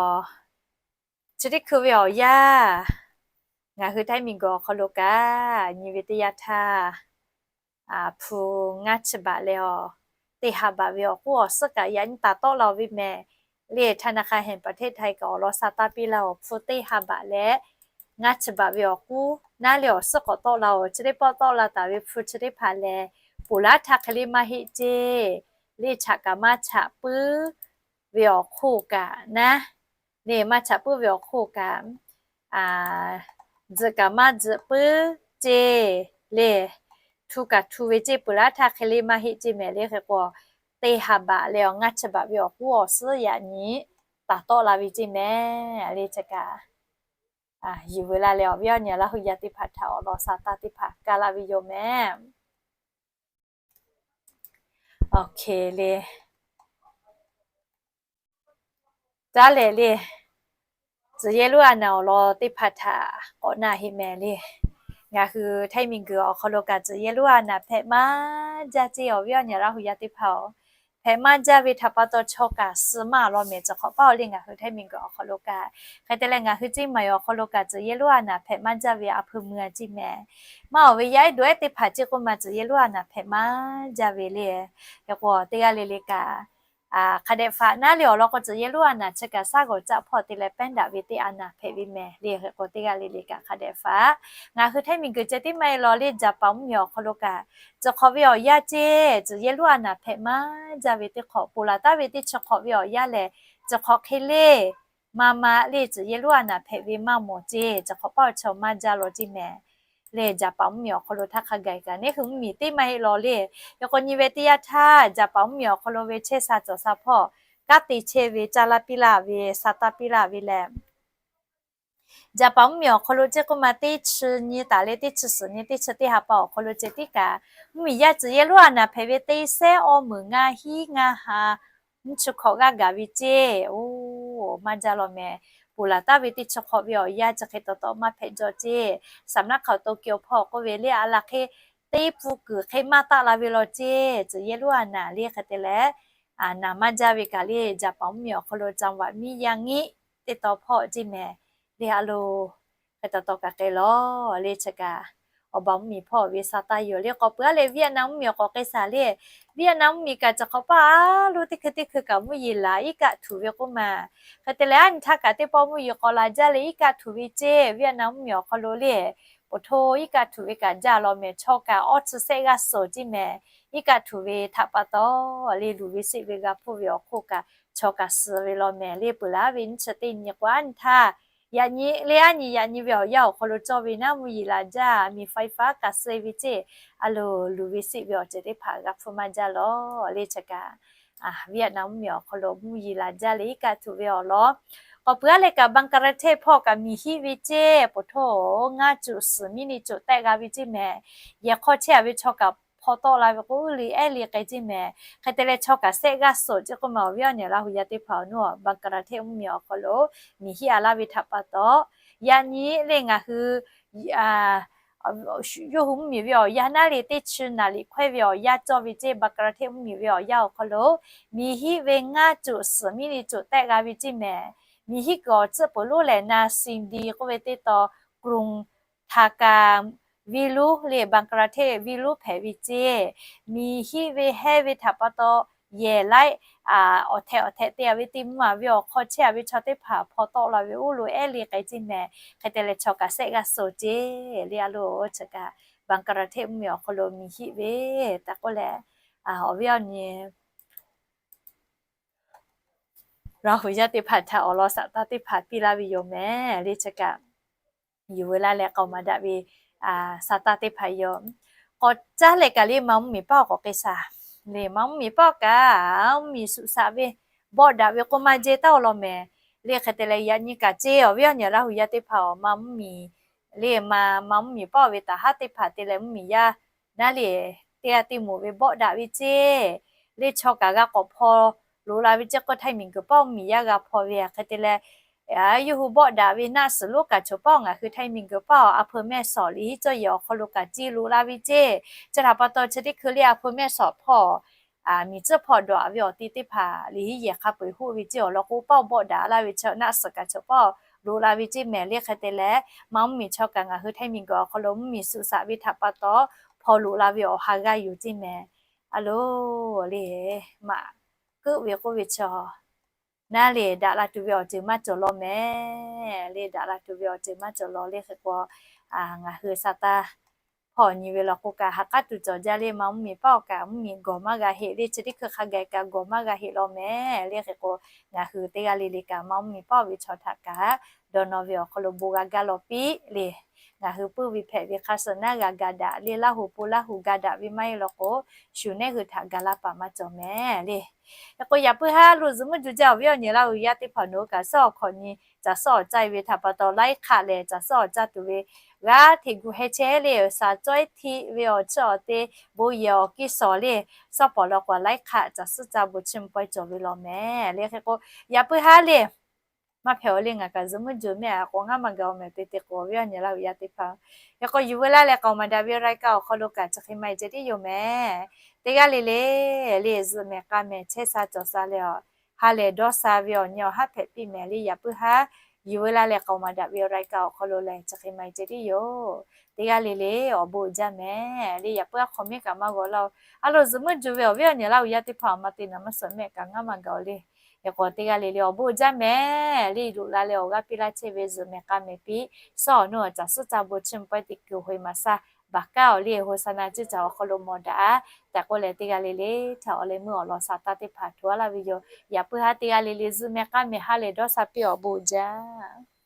Chi teˇ hkui ve awˬ yanˇ, ngaˬ hui Htaiˇ miˬguiˬ awˬ hk'aw lo kaꞈ nyi ve teˇ yanˇ htaˇ, hpu ngaˇ chi baꞈ leh a, teˇ ha baꞈ ve awˬ k'uˉ awˬ suhˉ kaꞈ yaꞈ nyi taˍ tawˆ la-oˬ ve mehˍ. Le ธนาคารแห่งประเทศไทย kaꞈ awˬ lawn sa taˇ piˇ laˇ-oˬ, hpu teˇ ha baꞈ leh ngaˇ chi baꞈ ve awˬ k'uˉ naˉ le awˬ suhˉ k'awꞈ tawˆ la-oˬ. Chi teˇ pawˆ tawˆ la taˍ ve hpu chi teˇ hpaˍ lehˬ, ponˬ laˉ htaˇ hk'e le maˇ heˆ ceˇ. Le chaꞈ kaꞈ maˇ chaꞈ puiˉ ve awˬ hk'oˆ kaꞈ naˉ, le maˇ chaꞈ puiˉ ve awˬ hk'oˆ kaꞈ, tzuhꞈ kaꞈ maˇ tzuhꞈ puiˉ ceˇ. Le htu kaꞈ htu ve ceˇ, ponˬ laˉ htaˇ hk'e le maˇ heˆ ceˇ mehˍ. Le hk'e k'o, teˇ ha baꞈ leh awˬ ngaˇ chi baꞈ ve awˬ k'uˉ awˬ suhˉ yaꞈ nyi taˍ tawˆ la ve ceˇ mehˍ. Le chi kaꞈ, yuˬ veu la leh awˬ viˉ awˬ nyi Laˇ hu yaˇ teˇ hpaˍ htaꞈ awˬ lawn sa taˇ teˇ hpaˍ kaˇ laˇ ve yoˬ mehˍ. Awˬ hk'e le, taˇ lehˬ le, tcuh yehˇ lonˉ a naˍ awˬ lawn teˇ hpaˍ htaꞈ k'awꞈ na heˆ mehˍ le. Ngaˬ hui Htaiˇ miˬguiˬ awˬ hk'aw lo kaꞈ tcuh yehˇ lonˉ a naˍ hpehꞈ maˇ jaˇ ceˇ, awˬ viˉ awˬ nyi Laˇ hu yaˇ teˇ hpaˍ-oˬ, hpehꞈ maˇ jaˇ ve htaꞈ pa taw chaw kaꞈ suh maˇ law mehˍ. Chi hk'awꞈ paˇ-oˬ le, ngaˬ hui Htaiˇ miˬguiˬ awˬ hk'aw lo kaꞈ, hk'e te leh ngaˬ hui Ciˇ maˍ awˬ hk'aw lo kaꞈ tcuh yehˇ lonˉ a naˍ hpehꞈ maˇ jaˇ ve a hpui mui a ceˇ mehˍ. Maˇ awˬ ve yaˇ ehˉ dawˬ ehˉ teˇ hpaˍ ceˇ k'oˆ ma tcuh yehˇ lonˉ a naˍ hpehꞈ maˇ jaˇ ve le. Hk'e k'o teˇ g'aˇ le le kaꞈ, hk'a dehꞈ faꞈ naˉ le awˬ lawn k'o tcuh yehˇ lonˉ a naˍ chi kaꞈ shaˉ g'awˬ caˆ hpawˇ te leh pehˉ daꞈ ve teˇ a naˍ hpehꞈ ve mehˍ le. Hk'e k'o teˇ g'aˇ le le kaꞈ hk'a dehꞈ faꞈ. Ngaˬ hui Htaiˇ miˬguiˬ ceh tiˉ maˇ heˆ law le, Jaˍpaˍ mvuhˇmiˬ awˬ hk'aw lo kaꞈ, tcuh hk'awꞈ ve awˬ yanˇ ceˇ tcuh yehˇ lonˉ a naˍ hpehꞈ maˇ jaˇ ve teˇ hk'awꞈ, ponˬ laˬ taˍ ve teˇ chi hk'awꞈ ve awˬ yanˇ lehˬ, tcuh hk'awꞈ hk'e le maˇ maˇ le tcuh yehˇ lonˉ a naˍ hpehꞈ ve maˇ mawˬ ceˇ. Tcuh hk'awꞈ paˇ awˬ chaw maˇ jaˇ law ceˇ mehˍ. Le Jaˍpaˍ mvuhˇmiˬ awˬ hk'aw lo htaˇ hk'a gaˬ kaꞈ neˇ hui mvuhˇmiˬ teˇ maˇ heˆ law le. Yaꞈ k'o nyi ve teˇ yanˇ htaˇ Jaˍpaˍ mvuhˇmiˬ awˬ hk'aw lo ve chehˇ sha cawˬ sha hpawˇ kanˉ te chehˇ ve caˇ laˇ piˇ laˇ ve sa taˇ piˇ laˇ ve lehˬ, Jaˍpaˍ mvuhˇmiˬ awˬ hk'aw lo ceˇ k'oˆ ma teˇ chi nyi taˍ leh teˇ chi suhˍ nyi teˇ chi teˇ ha pa awˬ hk'aw lo ceh tiˉ kaꞈ, mvuhˇmiˬ yaˇ tcuh yehˇ lonˉ a naˍ hpehꞈ ve teˇ sehˉ awˇ meunˍ ngaˇ hiˉ ngaˇ ha nyiˇ chi hk'awꞈ g'aˇ gaˬ ve ceˇ. Oˇ, maˇ jaˇ law mehˍ. Ponˬ laˬ taˍ ve teˇ chi hk'awꞈ ve awˬ yanˇ chi hk'e taw taw maˇ hpehꞈ jaw ceˇ. Saˍnaˆ hk'aoˍ Tokyo hpawˇ k'oˆ ve le a laˬ hk'e teˇ pfuhˇ kuiˬ hk'e maˇ taˆ la ve law ceˇ. Tcuh yehˇ lonˉ a naˍ le hk'e te leh, naˍ maˇ jaˇ ve kaꞈ le Jaˍpaˍ mvuhˇmiˬ awˬ hk'aw lo caˇ vaꞈ miˇ yaˇ ngiˆ teˇ taw hpawˇ ceˇ mehˍ. Le a lo hk'e taw taw kaꞈ k'ai law le chi kaꞈ, awˬ baˬ mvuhˇmiˬ hpawˇ ve sa taˇ yoˬ le. K'awꞈ peuˬ a leh Vietnam mvuhˇmiˬ awˬ k'awꞈ k'ai shaˍ le. Vietnam mvuhˇmiˬ kaꞈ chi hk'awꞈ paˇ a lo teˇ hkui teˇ hkui kaꞈ mvuhˇ yeˬ laˬ iˉ kaˆ htuꞈ ve k'oˆ ma. Hk'e te leh a nyi htaˇ kaꞈ teˇ pawˆ mvuhˇ yeˬ k'awꞈ laˬ jaˇ leh iˉ kaˆ htuꞈ ve ceˇ. Vietnam mvuhˇmiˬ awˬ hk'aw lo le, poˬ hto iˉ kaˆ htuꞈ ve kaꞈ jaˇ law mehˍ. Chaw kaꞈ awˇ chi sehˆ g'aˇ suhˍ ceˇ mehˍ. Iˉ kaˆ htuꞈ ve htaꞈ pa taw le luˬ ve seˆ ve g'a hpuˇ ve awˬ hk'oˆ kaꞈ chaw kaꞈ suh ve law mehˍ. Le peuˬ laˬ ve nyiˇ chi teˇ nyi k'o a nyi htaˇ, yaꞈ nyi le a nyi yaꞈ nyi ve awˬ yanˇ awˬ hk'aw lo cawˇ ve naˉ mvuhˇ yeˬ laˬ jaˇ miˬ faiˉ faˉ kaꞈ suh ve ceˇ. A lo luˬ ve seˆ ve awˬ ceuˬ teˇ hpaˍ g'a hpuˇ maˇ jaˇ law le chi kaꞈ, Vietnam mvuhˇmiˬ awˬ hk'aw lo mvuhˇ yeˬ laˬ jaˇ leh iˉ kaˆ htuꞈ ve awˬ lawn. K'awꞈ peuˬ a leh kaꞈ Bangladesh hpawˇ kaꞈ miˬ hiˆ ve ceˇ. Poˬ hto ngaˇ cuꞈ suhˍ miˇ ni cuꞈ tehˆ g'a ve ceˇ mehˍ. Yehˬ hk'aw chehˇ a ve chaw kaꞈ hpaw tawˆ la ve k'o le ehˉ le k'ai ceˇ mehˍ. Hk'e te leh chaw kaꞈ sehˆ g'aˇ suhˍ ceˇ k'oˆ ma awˬ viˉ awˬ nyi Laˇ hu yaˇ teˇ hpaˍ awˬ nuˇ Bangladesh mvuhˇmiˬ awˬ hk'aw lo miˬ hiˆ a laˇ ve htaꞈ pa taw, yaꞈ nyi le ngaˬ hui yawˇ hui mvuhˇmiˬ ve awˬ yanˇ naˉ le teˇ chi naˍ liꞈ hkawehˇ ve awˬ yanˇ cawˇ ve ceˇ. Bangladesh mvuhˇmiˬ ve awˬ yanˇ awˬ hk'aw lo miˬ hiˆ ve ngaˇ cuꞈ suhˍ miˇ ni cuꞈ tehˆ g'a ve ceˇ mehˍ. Miˬ hiˆ kuiˬ awˬ tcuhˆ peuˬ lonˉ lehˬ na Singdi k'oˆ ve teˇ taw กรุง Dhaka venˇ lonˉ le Bangladesh venˇ lonˉ hpehꞈ ve ceˇ. Miˬ hiˆ ve hehˇ ve htaꞈ pa taw yehˬ laiˉ awˬ htehꞈ awˬ htehꞈ te a ve teˇ mvuhˇ a ve awˬ hk'aw chehˇ a ve chaw teˇ hpaˍ hpaw tawˆ la ve oˇ lo ehˉ le k'ai ceˇ mehˍ. Hk'e te leh chaw kaꞈ sehˆ g'aˇ suhˍ ceˇ le a lo chi kaꞈ Bangladesh mvuhˇmiˬ awˬ hk'aw lo miˬ hiˆ ve taꞈ k'oˆ leh, awˬ viˉ awˬ nyi Laˇ hu yaˇ teˇ hpaˍ htaꞈ awˬ lawn sa taˇ teˇ hpaˍ piˇ laˇ ve yoˬ mehˍ le chi kaꞈ, yuˬ veu laˇ leh k'aoˍ maˍ daꞈ ve sa taˇ teˇ hpaˍ yoˬ. K'awꞈ caˉ leh kaꞈ le ma mvuhˇmiˬ paˆ awˬ k'awꞈ k'ai shaˍ. Le ma mvuhˇmiˬ paˆ kaꞈ mvuhˇmiˬ suꞈ shaꞈ ve bawˆ daꞈ ve k'oˆ maˇ jehˇ taˍ awˬ lawn mehˍ. Le hk'e te leh yaꞈ nyi kaꞈ ceˇ awˬ viˉ awˬ nyi Laˇ hu yaˇ teˇ hpaˍ awˬ ma mvuhˇmiˬ le ma ma mvuhˇmiˬ paˆ ve taˍ haˉ teˇ hpaˍ te leh mvuhˇmiˬ yaˇ naˉ le teˇ g'aˇ teˇ moˍ ve bawˆ daꞈ ve ceˇ. Le chaw kaꞈ g'a k'awꞈ hpaw loꞈ la ve ceˇ k'o Htaiˇ miˬguiˬ paˆ mvuhˇmiˬ yaˇ g'a hpaw ve hk'e te leh, yawˇ hui bawˆ daꞈ ve naˆ suhˍ lonˉ kaꞈ choˬ paˆ ngaˬ hui Htaiˇ miˬguiˬ paˆ awˬ a hpeu mehˇ shawˍ liꞈ hiˉ cawˇ yehˬ awˬ hk'aw lo kaꞈ ceˇ loꞈ la ve ceˇ. Chi htaꞈ pa taw chi teˇ hkui le a hpeu mehˇ shawˍ hpawˇ miˬ tcuhˆ hpawˇ dawˬ a ve awˬ ti teˇ hpaˍ liꞈ hiˉ yehˬ hk'a peu-eˬ hoˆ ve ceˇ awˬ lawn k'o paˆ bawˆ daꞈ laˇ ve chi naˆ suhˍ kaꞈ choˬ paˆ loꞈ la ve ceˇ mehˍ le. Hk'e te leh, Manˇ mvuhˇmiˬ chaw kaꞈ ngaˬ hui htaiˇ miˬguiˬ awˬ hk'aw lo mvuhˇmiˬ suh shaꞈ ve htaꞈ pa taw, hpaw loꞈ la ve awˬ ha g'aˇ yoˬ ceˇ mehˍ. A lo le, maꞈ keuˆ ve k'oˆ ve chaw naˉ le, daꞈ la tuˬ ve awˬ ceuˬ maˇ cawˬ law mehˍ le. Daꞈ la tuˬ ve awˬ ceuˬ maˇ cawˬ law le. Hk'e k'o, ngaˬ hui sa taˇ hpawˇ nyi ve law k'o kaꞈ, ha k'aˉ tuˬ cawˬ jaˇ le. Manˇ mvuhˇmiˬ paˉ awˬ kaꞈ mvuhˇmiˬ gawˬ maˇ g'a heˆ le. Chi teˇ hkui hk'a gaˬ kaꞈ gawˬ maˇ g'a heˆ law mehˍ le. Hk'e k'o, ngaˬ hui teˇ g'aˇ le le kaꞈ Manˇ mvuhˇmiˬ paˉ awˬ ve chaw htaꞈ kaꞈ, dawˇ nawˇ ve awˬ hk'aw lo bon g'a gaˇ law piˇ le. Ngaˬ hui puiˉ ve hpehꞈ ve hk'a suh naˉ g'a ga daꞈ le. Laˇ hu po Laˇ hu ga daꞈ ve maˇ heˆ law k'o, shu nehˉ hui htaꞈ ga laˇ paˍ maˇ cawˬ mehˍ le. Hk'e k'o, yaꞈ puiˉ haˉ lo zuhꞈ muiˉ juˬ jaˇ awˬ viˉ awˬ nyi Laˇ hu yaˇ teˇ hpaˍ nawˬ hui kaꞈ suhˉ awˬ hkawꞈ nyi caˬ suhˉ awˬ caˇ ve htaꞈ pa taw, laiˉ hk'aˆ lehˬ caˬ suhˉ awˬ caˇ tuˬ ve g'aˇ hteꞈ gu heh chehˇ le. Shaˍ cawehˇ htiˆ ve awˬ chiˇ awˬ te bon yehˬ awˬ kiˇ shawˍ le. Suhˉ pawˍ law k'o, laiˉ hk'aˆ caˬ suhˉ caˇ bon chiˇ mvuh pawehˇ cawˬ ve law mehˍ le. Hk'e k'o, yaꞈ puiˉ haˉ le maˇ hpehꞈ-oˬ le. Ngaˬ kaꞈ zuhꞈ muiˉ juˬ mehˍ a k'o, ngaˇ maˬ gaˬ-oˬ mehˍ te te k'o, awˬ viˉ awˬ nyi Laˇ hu yaˇ teˇ hpaˍ. Hk'e k'o, yuˬ veu laˇ leh k'aoˍ maˍ daꞈ ve awˬ laiˉ kaˆ awˬ hk'aw lo kaꞈ chi hk'e maˇ heˆ ceh tiˉ yoˬ mehˍ. Teˇ g'aˇ le le le zuhꞈ mehˍ k'a mehˍ chehˇ sha cawˬ sha leh, ha lehˬ dawˇ sha ve awˬ nyi awˬ haˉ hpehꞈ piˇ mehˍ le. Yaꞈ puiˉ haˉ yuˬ veu laˇ leh k'aoˍ maˍ daꞈ ve awˬ laiˉ kaˆ awˬ hk'aw lo lehˬ chi hk'e maˇ heˆ ceh tiˉ yoˬ. Teˇ g'aˇ le le awˬ bon uiˍ jaˇ mehˍ le. Yaꞈ puiˉ haˉ hk'awꞈ miˉ kaꞈ maˇ g'awˬ laˇ-oˬ. A lo zuhꞈ muiˉ juˬ ve awˬ viˉ awˬ nyi Laˇ hu yaˇ teˇ hpaˍ, awˬ ma te naˍ maˇ suhˍ mehˆ kaꞈ ngaˇ maˬ gaˬ-oˬ le. Hk'e k'o, teˇ g'aˇ le le awˬ bon uiˍ jaˇ mehˍ le. Loꞈ la leh awˬ g'aˇ piˇ laˇ chehˇ ve zuhꞈ mehˍ k'a mehˍ piˇ suhˉ awˬ nuˇ awˬ caˬ suhˉ caˇ bon chiˇ mvuh pawehˇ teꞈ kuiˬ hoꞈ e maˍ shaˇ baˬ kaˉ-oˬ le. Hoˍsaˍnaˍ ciˇ caˬ awˬ hk'aw lo mawˬ daꞈ-a tehꞈ k'oˆ leh, teˇ g'aˇ le le htaꞈ awˬ leh meuˇ awˬ lawn sha taˇ teˇ hpaˍ htoꞈ a laˇ ve yoˬ. Yaꞈ puiˉ haˉ teˇ g'aˇ le le zuhꞈ mehˍ k'a mehˍ ha lehˬ dawˇ sha piˇ awˬ bon uiˍ jaˇ